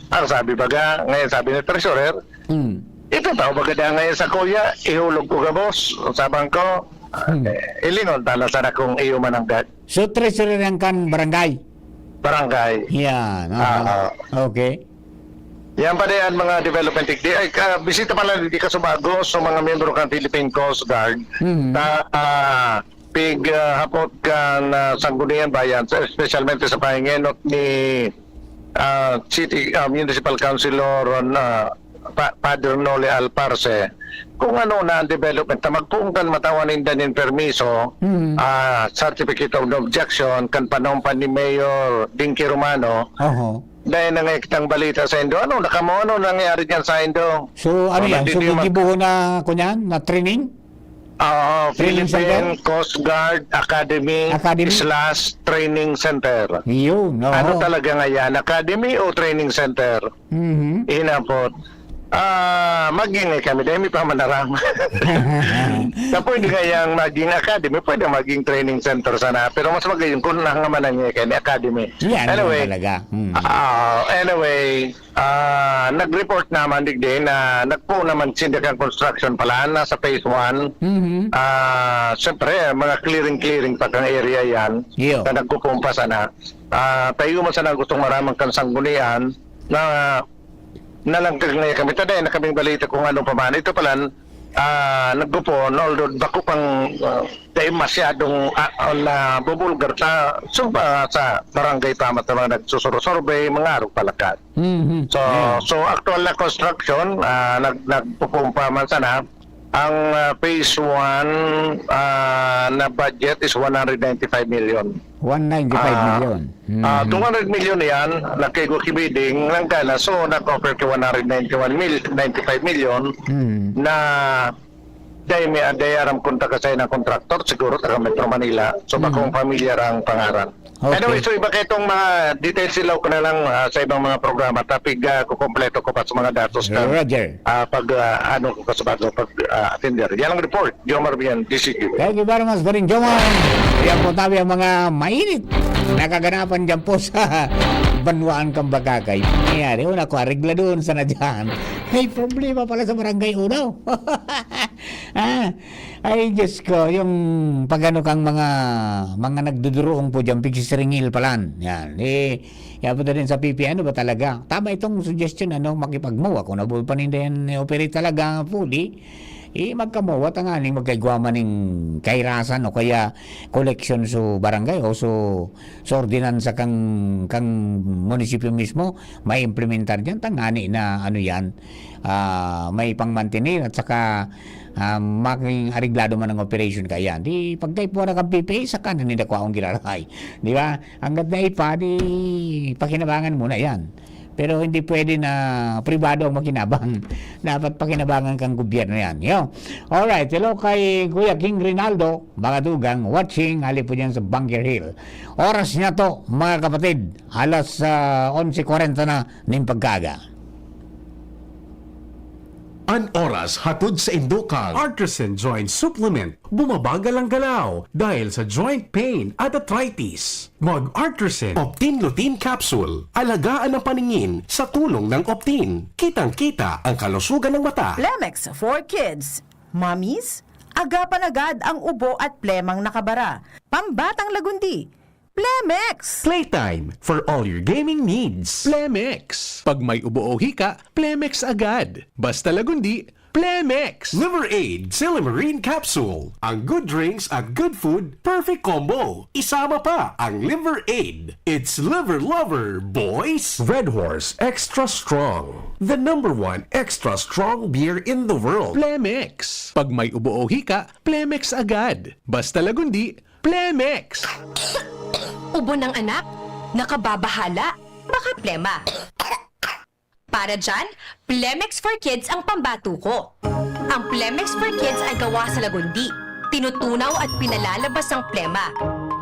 ang sabi baga, ngayon sabi ni Treasurer, Hmm. ito tao baga na ngayon sa kuya, ihulog ko gabos, sabang ko, Hmm. eh, ilingon tala sana kung iyo mananggad. So, Treasurer yan kan barangay? Barangay. Yan, aha. Ah, ah. Okay. Yan pa diyan mga development digdi. Ay, ka, bisita pala di Kasubago sa mga miyembro kan Philippine Coast Guard. Mhm. Ta, ah, pig, ah, hapot kan, ah, Sangguniang Bayan, sa, espesyalmente sa pahingenot ni, ah, City, ah, Municipal Councilor, ah, Pa, Padre Noli Alparse, kung ano na ang development na magpoon kan matawan ninda nin permiso, Mhm. ah, certificate of no objection, kan panahon pa ni Mayor Dinky Romano, Oho. Dai na nga kitang balita saindo. Ano, nakamo, ano nangyari diyan saindo? So, ano O, yan? So, nagdidima- gigibohon na, kunyan, na training? Oo, Training Philippine center? Coast Guard Academy Academy? slash Training Center. Yun, oo. Ano talaga nga yan? Academy o training center? Mhm. Hinapot. Ah, magingay kami, dahil may pamanarang. Na pwede nga yang maging academy, pwede maging training center sana. Pero mas magayon kung nangamanan niya kay academy. Yan, Anyway, yun talaga. Hmm. ah, anyway, ah, nag-report naman digdi na nagpo naman sinda kan construction pala, nasa phase one. Mhm. Ah, siyempre, mga clearing-clearing pa kang area yan. Iyo. Na nagpupumpa sana. Ah, tayo man sana gustong maraman kan sanggunian na nalangkag na kami. Taday na kaming balita kung ano pa man. Ito pala, ah, nagpupon, although bako pang, ah, dahil masyadong, ah, ah, nabubulgar sa, sa, sa barangay pa, sa mga nagsusuro-survey, mga arog palakad. Mhm. So, Yeah. so actual na construction, ah, nag-, nagpupumpa man sana. Ang, ah, phase one, ah, na budget is one hundred ninety-five million. One ninety-five Ah, million. ah, Mhm. two hundred million yan, nagkaigo ki bidding, lang ka na. So, nag-offer ki one hundred ninety-one mil, ninety-five million Mhm. na dai mi, dai aram kung taga sain ang contractor, siguro taga Metro Manila. So, Mhm. bakong pamilyar ang pangaran. Okay. Anyway, so iba kaitong mga details, ilaw ko na lang, ah, sa ibang mga programa. Tapig, ah, kukumpleto ko pa sa mga datos na, Roger. ah, pag, ah, ano ko sa bago, pag, ah, attender. Yan ang report. Jomar Bian, D C Q. Thank you very much, Paring Jomar. Yan po tabi ang mga mainit na kaganapan dyan po sa Banwaan Kambakakay. Nangyayari, una ko, arigla doon sana dyan. May problema pala sa Barangay Unaw. Ah, ay, Diyos ko, yung pag-ano kang mga, mga nagduduruong po dyan, pigsisiringil palan. Yan. Eh, yan po din sa P P, ano ba talaga? Tama itong suggestion, ano, makipagmawa. Kung nabuhay pa ninda yan, eh, operate talaga, fully, eh, magkamawa, tanganing magkaigwa man ning kairasan o kaya koleksyon sa barangay o sa, sa ordinansa kang, kang munisipyo mismo, maimplementar dyan, tangani na, ano yan, ah, may pangmantener at saka, ah, maging areglado man ang operation kaya. Di pagkaipuhan na kang P P A, saka na nila kuhaon giraray. Di ba? Hanggat na ipa, di pakinabangan muna yan. Pero hindi pwede na pribado ang makinabang. Dapat pakinabangan kang gobyerno yan. Yo. Alright, hello kay Kuya King Rinaldo, Bagadugang, watching, hali po dyan sa Bunker Hill. Oras niya to, mga kapatid, alas ah, onse kwarenta na ning pagkaaga. An oras hatod saindo kan Artisan Joint Supplement. Bumabagal ang galaw dahil sa joint pain at arthritis. Mag Artisan Optin Lutein Capsule. Alagaan ang paningin sa tulong ng Optin. Kitang-kita ang kalusugan ng mata. Plemex for Kids. Mommies, agapan agad ang ubo at plemang nakabara. Pambatang lagundi. Plemex! Playtime for all your gaming needs. Plemex. Pag may ubo o hika, Plemex agad. Basta lagundi, Plemex. Liver Aid Silymarin Capsule. Ang good drinks at good food, perfect combo. Isama pa ang Liver Aid. It's Liver Lover, boys. Red Horse Extra Strong. The number one extra strong beer in the world. Plemex. Pag may ubo o hika, Plemex agad. Basta lagundi, Plemex. Ubo ng anak? Nakababahala? Baka plema. Para dyan, Plemex for Kids ang pambato ko. Ang Plemex for Kids ay gawa sa lagundi. Tinutunaw at pinalalabas ang plema.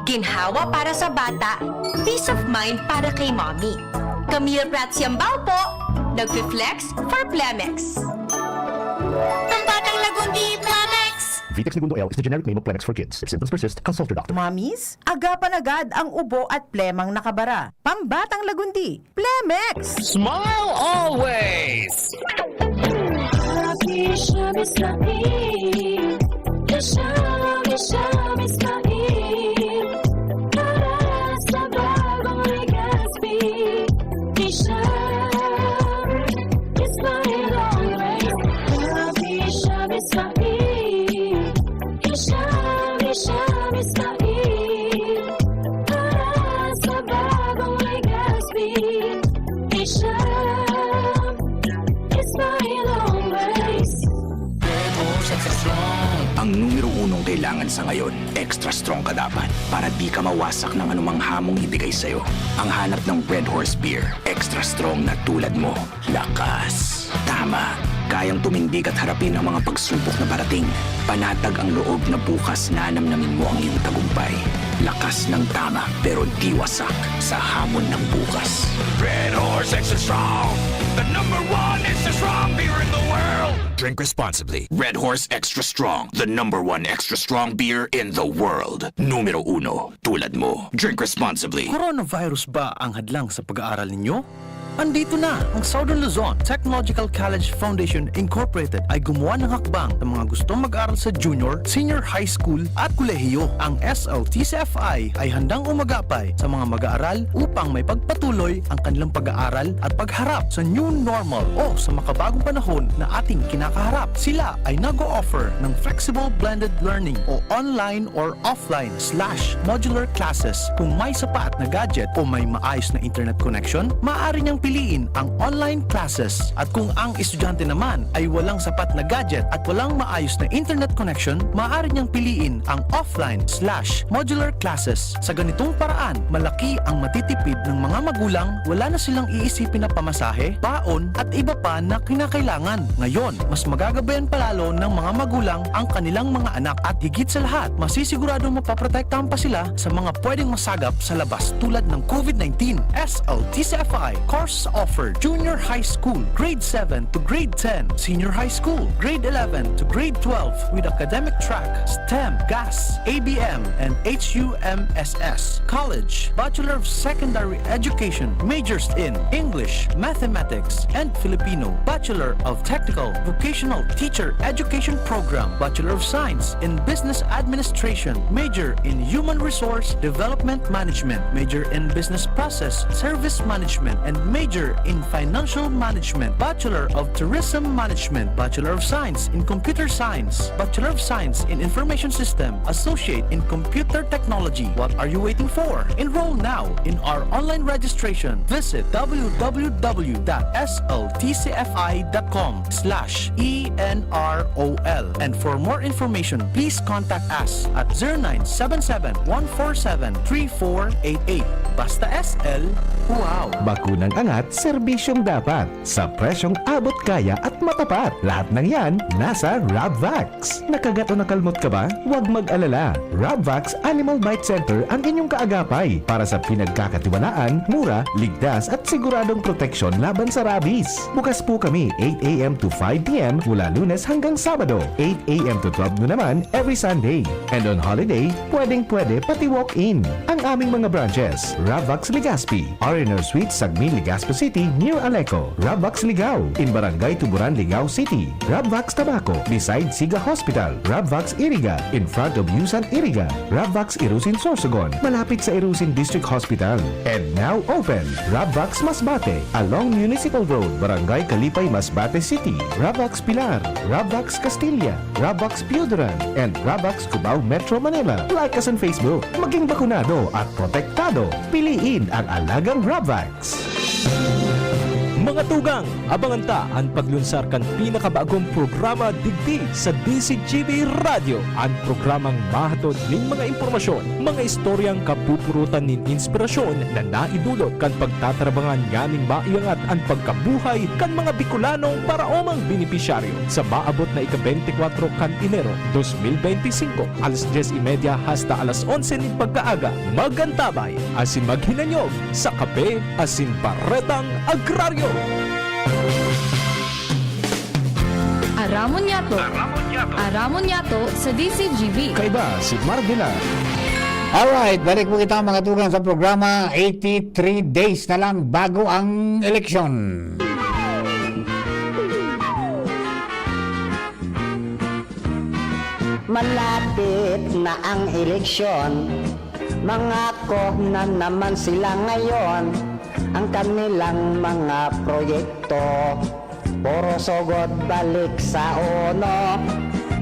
Ginhawa para sa bata, peace of mind para kay mommy. Camille Prats Yambao po, nagfi-flex for Plemex. Ang batang lagundi, Plemex! Vitex Negundo L is the generic name of Plemex for kids. If symptoms persist, consult your doctor. Mommies, agapan agad ang ubo at plemang nakabara. Pambatang lagundi, Plemex! Smile always! Happy siya Miss Mail. Siya, siya Miss Mail. Para sa bagong Legazpi. Siya, Miss Mail always. Happy siya Miss Mail. Siya, siya Miss Mail. Para sa bagong Legazpi. Siya, Miss Mail always. Ang numero unong kailangan sa ngayon, extra strong ka dapat para di ka mawasak ng anumang hamong ibigay sa'yo. Ang hanap ng Red Horse Beer, extra strong na tulad mo. Lakas. Tama. Kayang tumindig at harapin ang mga pagsubok na parating. Panatag ang loob na bukas nanamnamin mo ang iyong tagumpay. Lakas ng tama pero di wasak sa hamon ng bukas. Red Horse Extra Strong, the number one extra strong beer in the world. Drink responsibly. Red Horse Extra Strong, the number one extra strong beer in the world. Numero uno, tulad mo. Drink responsibly. Coronavirus ba ang hadlang sa pag-aaral ninyo? Andito na! Ang Southern Luzon Technological College Foundation Incorporated ay gumawa ng hakbang sa mga gustong mag-aral sa junior, senior high school at kolehiyo. Ang S L T C F I ay handang umagapay sa mga mag-aaral upang may pagpatuloy ang kanilang pag-aaral at pagharap sa new normal o sa makabagong panahon na ating kinakaharap. Sila ay nag-o-offer ng flexible blended learning o online or offline slash modular classes. Kung may sapat na gadget o may maayos na internet connection, maaari niyang piliin ang online classes. At kung ang estudyante naman ay walang sapat na gadget at walang maayos na internet connection, maaari niyang piliin ang offline slash modular classes. Sa ganitong paraan, malaki ang matitipid ng mga magulang, wala na silang iisipin na pamasahe, baon, at iba pa na kinakailangan. Ngayon, mas magagabayan palalo ng mga magulang ang kanilang mga anak at higit sa lahat, masisiguradong mapoprotektahan pa sila sa mga pwedeng masagap sa labas tulad ng COVID nineteen. S L T C F I courses offered: junior high school, grade seven to grade ten, senior high school, grade eleven to grade twelve, with academic track, STEM, GAS, A B M, and H U M S S. College, Bachelor of Secondary Education, majors in English, Mathematics, and Filipino, Bachelor of Technical Vocational Teacher Education Program, Bachelor of Science in Business Administration, major in Human Resource Development Management, major in Business Process Service Management, and major in Financial Management, Bachelor of Tourism Management, Bachelor of Science in Computer Science, Bachelor of Science in Information System, Associate in Computer Technology. What are you waiting for? Enroll now in our online registration. Visit w w w dot s l t c f i dot com slash e n r o l. And for more information, please contact us at zero nine seven seven, one four seven, three four eight eight. Basta S L, Wow! Bakunang angat, serbisyong dapat, sa presyong abot kaya at matapat. Lahat ng yan, nasa Rabvax. Nakagat o nakalmot ka ba? Huwag mag-alala. Rabvax Animal Bite Center ang inyong kaagapay para sa pinagkakatiwalaan, mura, ligtas at siguradong proteksyon laban sa rabies. Bukas po kami eight a m to five p m mula Lunes hanggang Sabado, eight a m to twelve noon naman every Sunday. And on holiday, pwedeng-pwede pati walk-in. Ang aming mga branches, Ravax Legazpi, R and R Suite, Sagmin, Legazpi City, near Aleco, Ravax Ligao, in Barangay Tuburan, Ligao City, Ravax Tabaco, beside Siga Hospital, Ravax Iriga, in front of Yusan Iriga, Ravax Irusin Sorsogon, malapit sa Irusin District Hospital. And now open, Ravax Masbate, along Municipal Road, Barangay Kalipay, Masbate City, Ravax Pilar, Ravax Castilla, Ravax Pioduran, and Ravax Cubao, Metro Manila. Like us on Facebook. Maging bakunado at protektado. Piliin ang alagang Ravax. Mga tugang, abangan ta an paglunsar kan pinakabagong programa digdi sa D C G B Radyo, an programang mahatod nin mga impormasyon, mga istoryang kapupurutan nin inspirasyon na naidulot kan pagtatrabangan nganing maiangat an pagkabuhay kan mga Bicolanong paraomang benepisyaryo sa maabot na ika-bente kwatro kan Enero dos mil bente singko, alas dyes y media hasta alas onse nin pagkaaga. Mag-antabay asin maghinanyog sa Kape asin Baretang Agraryo. Aramon niyato. Aramon niyato. Aramon niyato sa D C G B. Kaiba si Marvila. Alright, balik po kita, mga tugang, sa programa. Eighty-three days na lang bago ang eleksyon. Malapit na ang eleksyon, mangako na naman sila ngayon. Ang kanilang mga proyekto, puro sugod balik sa uno.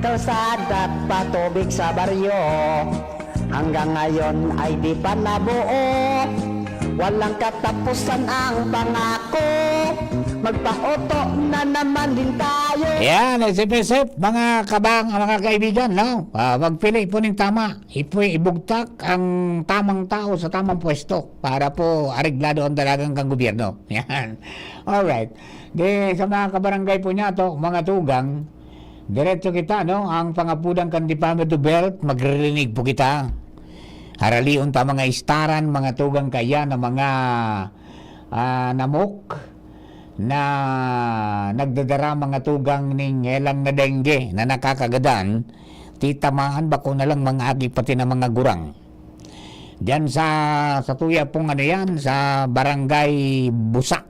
Kalsada at patubig sa baryo, hanggang ngayon ay di pa nabuo. Walang katapusan ang pangako, magpaoto na naman din tayo. Yan, isip-isip, mga kabang, mga kaibigan, no? Ah, magpili po ning tama. Ipu-, ibugtak ang tamang tao sa tamang pwesto para po areglado ang dalagan kan gobyerno. Yan. Alright. Di, sa mga kabarangay po niyato, mga tugang, diretso kita, no? Ang pangapudan kan Department of Health, magririnig po kita. Haralion ta mga istaran, mga tugang, kaya na mga, ah, namok na nagdadara, mga tugang, ning helang na dengue na nakakagadan, titamaan bako na lang mga agi pati na mga gurang. Diyan sa, sa tuya pong ano yan, sa Barangay Busak,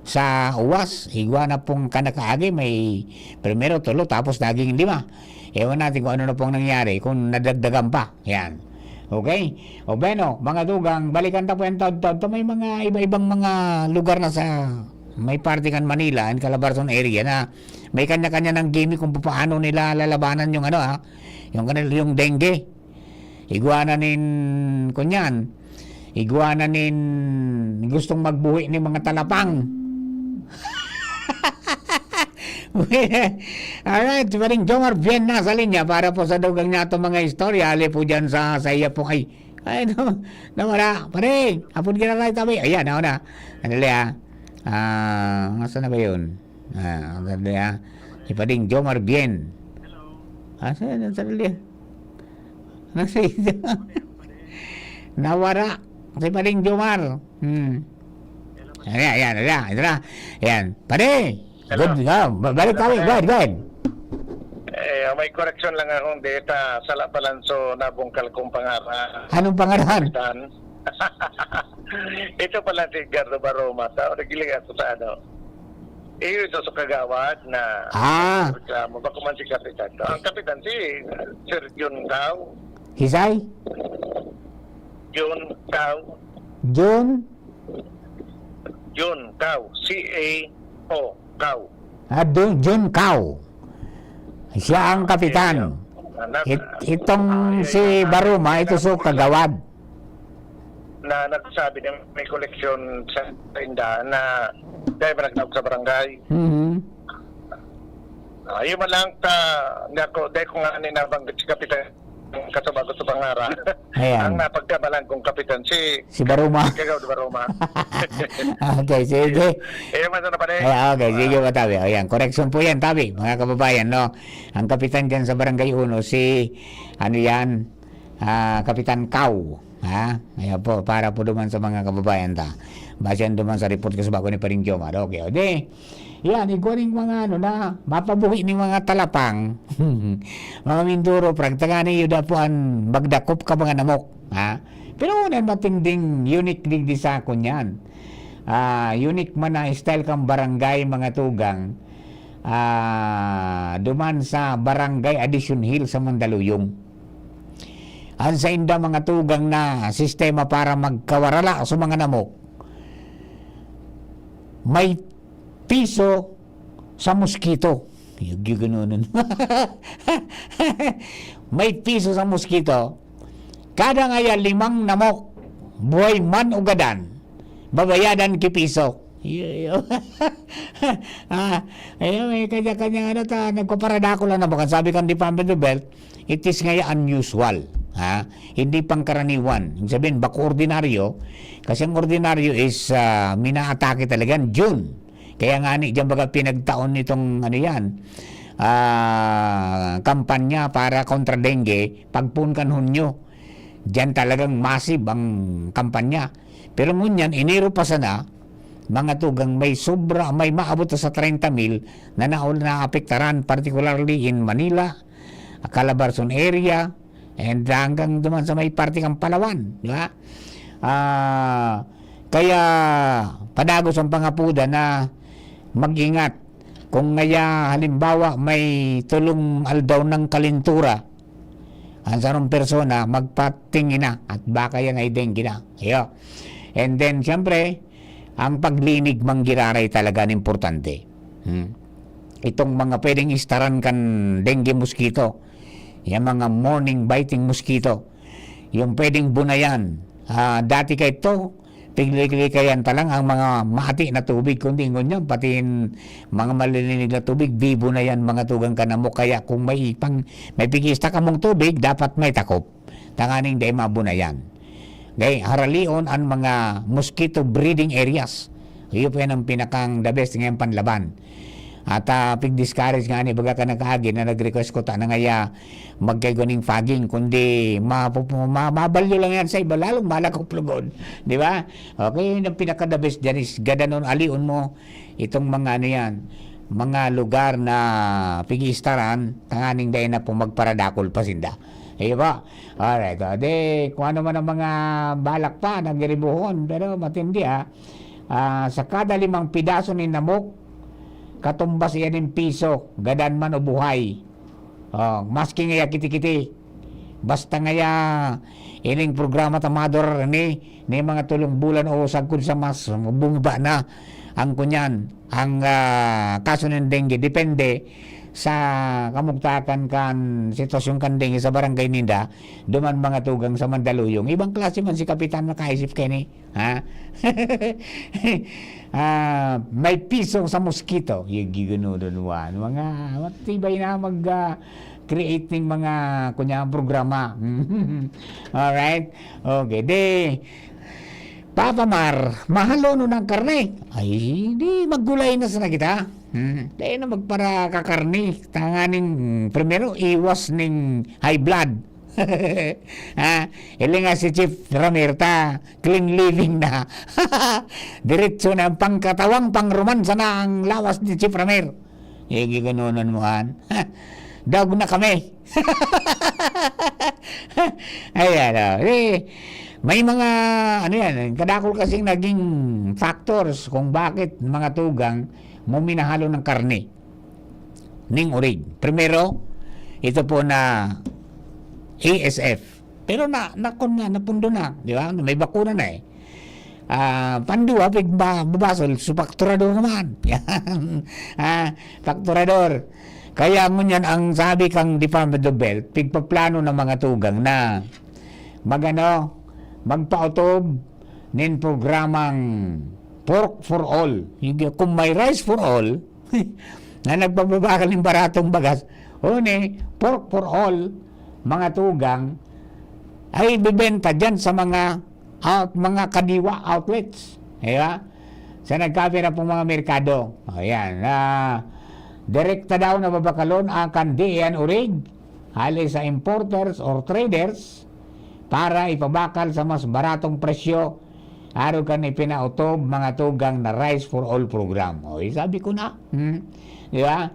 sa Uwas, igwa na pong kanakaagi, may primero, tulo, tapos naging lima. Ewan natin kung ano na pong nangyari, kung nadagdagan pa. Yan. Okay? O bueno, mga tugang, balikan ta po yan taod-taod. Ta may mga iba-ibang mga lugar na sa may parte kan Manila and Calabarzon area na may kanya-kanya ng gimmick kung paano nila lalabanan yung ano, ha, yung kanil-, yung dengue. Igwa na nin, kunyan, igwa na nin gustong magbuhi ni mga talapang. Alright, si Paring Jomar Bien na sa linya para po sa dugang niya itong mga istorya. Ali po dyan sa, sa iya po. Ay, ay, no, nawala. Pare, apod ka na tayo tabi. Ayan, ako na. Sandali, ah. Ah, nasaan na ba yun? Ah, sandali, ah. Si Paring Jomar Bien. Ah, sandali, sandali. Nasa ito? Nawara. Si Paring Jomar. Hmm. Ayan, ayan, ayan, ayan. Ayan. Pare! Hello. Good, ah, ba-, balik Hello, kami. Pare. Go ahead, go ahead. Eh, may correction lang akong data. Sala Balanso, nabungkal kong pangaran. Anong pangaran? Kapitan. Ito pala si Edgardo Baroma. Sa, nagiling ako sa ano. Eh, ito sa Kagawad na Ah. reklamo. Bako man si Kapitan. Ang Kapitan, si Sir Jun Cao. Hisay? Jun Cao. Jun? Jun Cao. C A O. Cao. Ah, Dun-, Jun Cao. Siya ang kapitan. Ah, na-, It-, itong ah, yun, si yun, ah, Baruma, ito so kagawad. Na nagsabi na may koleksyon sa tindahan na dahil ba nagtawag sa barangay? Mhm. Ah, yun man lang ta, hindi ako, dahil ko nga ni nabanggit si Kapitan. Ang kasaba ko sa pangara. Ayan. Ang napagkamalan kong kapitan, si Si Baruma. Kagaw de Baruma. Okay, sige. Eh, man na pa Ay, okay, sige, Matabi. Ayan, correction po yan, Tabi, mga kababayan, no? Ang kapitan dyan sa Barangay Uno, si, ano yan, ah, Kapitan Cow. Ha? Ayan po, para po naman sa mga kababayan ta. Base yan naman sa report ko sa bago ni Paring Jomar. Okay, o di. Yan, igwa ning mga ano na, mapabuhi ning mga talapang. Mga Mindoro, pragtangani, yuda po an magdakop ka mga namok. Ha? Pero unan matinding unique digdi sa akon yan. Ah, unique man na style kang barangay, mga tugang. Ah, duman sa Barangay Addition Hill sa Mandaluyong. Ang sainda mga tugang na sistema para magkawarala sa mga namok, may piso sa mosquito. Yung gano'n. May piso sa mosquito. Kada ngaya limang namok, buhay man o gadan, babayadan ki piso. Iyo, iyo. Ah, ayun, may kanya-kanya ano ta, nagpaparadako lang na baka sabi kan Department of Health, it is ngaya unusual. Ha? Hindi pangkaraniwan. Ibig sabihin, bako ordinaryo, kasi ang ordinaryo is ah, minaatake talaga yan, June. Kaya nga ni, diyan baga pinagtaon nitong ano yan, ah, kampanya para kontra dengue, pagpun kan Hunyo. Diyan talagang massive ang kampanya. Pero ngunyan, Enero pa sana, mga tugang may sobra, may maabot na sa treinta mil na naon naapektaran, particularly in Manila, Calabarzon area, and hanggang duman sa may parte kang Palawan, di ba? Ah, kaya padagos ang pangapuda na mag-ingat. Kung ngaya, halimbawa, may tulong aldaw ng kalintura, ang sarong persona, magpatingin na at baka yan ay dengue na. Iyo. And then, siyempre, ang paglinig manggiraray talaga ang importante. Hmm. Itong mga pwedeng istaran kan dengue mosquito, yung mga morning biting mosquito, yung pwedeng bunayan. Ah, dati kay to, piglikay-likayan ta lang ang mga mati na tubig, kundi ngunyan, pati yung mga malilinig na tubig, bibunayan mga tugang kanamo. Kaya kung may ipang, may pigista kamong tubig, dapat may takop. Tanganing dai mabunayan. Okay, haralion ang mga mosquito breeding areas. Iyo po yan ang pinakang the best ngayon panlaban. At ah, pig-discourage nga ni baga ka nakaagi na nag-request ko ta na ngaya magkaigo ning fogging, kundi mapupu- ma- mabalyo lang yan sa iba, lalong malakop lugod. Di ba? Okay, yun ang pinaka-the best dyan is gadanon, alion mo itong mga ano yan, mga lugar na pigistaran, tanganing dai na po magparadakol pa sinda. Iyo ba? Alright, o, di, kung ano man ang mga balak pa, nagiribuhon, pero matindi ha. Ah, sa kada limang pidaso ni namok, katumbas iyan nin piso, gadan man o buhay. Oh, maski ngaya kiti-kiti. Basta ngaya ining programa ta mador ni, ni mga tulong bulan o sagkod sa mas bumaba na ang kunyan, ang ah, kaso ng dengue. Depende sa kamugtakan kan sitwasyon kan dengue sa barangay ninda, duman mga tugang sa Mandaluyong. Ibang klase man si Kapitan makaisip kay ni. Ha? Ah, may piso sa mosquito. Yung gigunudon mo, ano, mga matibay na mag ah, create ning mga kunya programa. Alright? Okay, di Papa Mar, mahalonon ang karne. Ay, di maggulay na sana kita. Hmm. Dahil na magpara ka karne. Tanganing, primero, iwas ning high blood. Ha? Ili nga si Chief Ramir ta, clean living na. Diretso na ang pangkatawang pangromansa na ang lawas ni Chief Ramir. Igiganonan mo, han. Daog na kami. Ayan, oh. Eh, may mga, ano yan, kadakol kasing naging factors kung bakit mga tugang mo minahalo ng karne. Ning orig. Primero, ito po na A S F. Pero na, nakon na, napundo na, di ba? May bakuna na eh. Ah, panduwa, pig ba, babasol, su fakturador naman. Yan. Ah, fakturador. Kaya ngunyan, ang sabi kang Department of Health, pigpaplano ng mga tugang na magano, magpaotob nin programang Pork for All. Yung, kung may Rice for All, na nagpababakal ng baratong bagas, o ni, Pork for All, mga tugang, ay ibebenta diyan sa mga out-, mga kadiwa outlets. Di ba? Sa nagkapira pong mga merkado. O, yan. Ah, direkta daw na babakalon ang kan D A an urig, hali sa importers or traders, para ipabakal sa mas baratong presyo, arog kan ipinautob mga tugang na Rice for All program. O, eh, sabi ko na. Hmm? Di ba?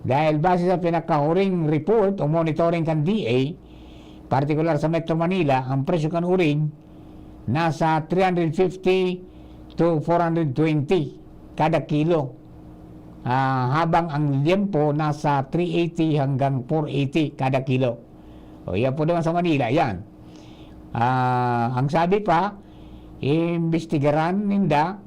Dahil base sa pinakahuring report o monitoring kan D A, partikular sa Metro Manila, ang presyo kan urig nasa three hundred fifty to four hundred twenty kada kilo. Ah, habang ang liempo nasa three eighty hanggang four eighty kada kilo. O, yan po naman sa Manila, yan. Ah, ang sabi pa, imbestigaran ninda,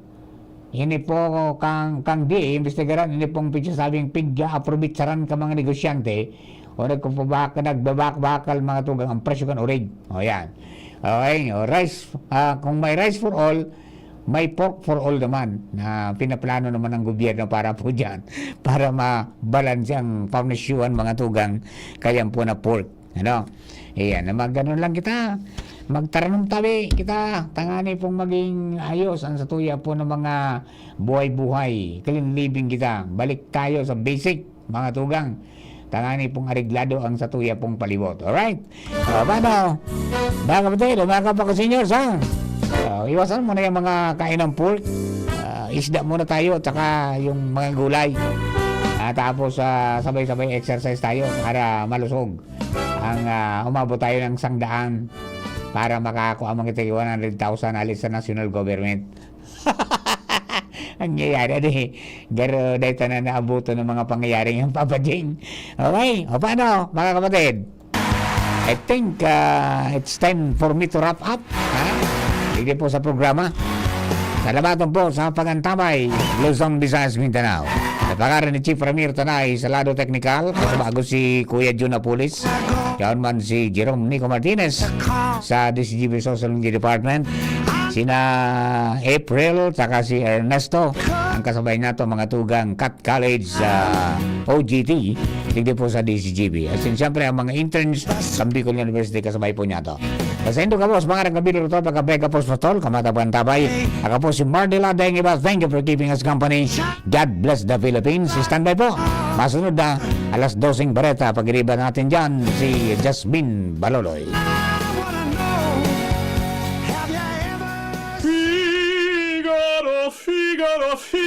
ini po kang, kang di, imbestigaran, ini pong pigsasabing pig-aaprovecharaan kan mga negosyante o nagpapabak-, nagbabakbakal mga tugang ang presyo kan urig. O, yan. Okay, o, rice, ah, kung may Rice for All, may Pork for All naman na pinaplano naman ng gobyerno para po dyan, para mabalanse ang pamnesyuhan mga tugang, kayan po na pork. Ano? Ayan, na magano lang kita, magtaranom tabi kita, tangani pong maging ayos ang satuya po ng mga buhay-buhay, clean living kita. Balik tayo sa basic, mga tugang. Tangani pong areglado ang satuya pong palibot. Alright? O, paano? Mga kapatid, o mga kapaka-seniors, ha? O, iwasan mo na yung mga kain ng pork. Ah, isda muna tayo, at saka yung mga gulay. Ah, tapos, ah, sabay-sabay exercise tayo para malusog. Ang, ah, umabot tayo ng sangdaan para makakuha mga tig one hundred thousand alis sa national government. Ang nangyayari, di, garo, dahil tayo na naabutan ng mga pangyayaring yung Papa Jing. Okay, o paano, mga kapatid? I think, ah, it's time for me to wrap up. Ha? Hindi po sa programa. Salamat po sa pag-antabay, Luzon, Visayas, Mindanao. Sa pangaran ni Chief Ramir Tanay sa lado teknikal, kasama ko si Kuya Jun Apulis, yaon man si Jerome Nico Martinez sa D C G B Social Media Department, sina April, saka si Ernesto, ang kasabay nato, mga tugang Cat College sa O G T, digdi po sa D C G B. At yun, siyempre, ang mga interns sa Bicol University, kasabay po niya to. Sa indo gabos, mga nagkabili ito, pagkabega po sa tol, kamatapan tabay. Ako po si Mardila Deng Iba, thank you for keeping us company. God bless the Philippines. Standby po. Masunod na alas doseng bareta, pag-iriba natin dyan, si Jasmine Baloloy. Figaro, Figaro, Figaro.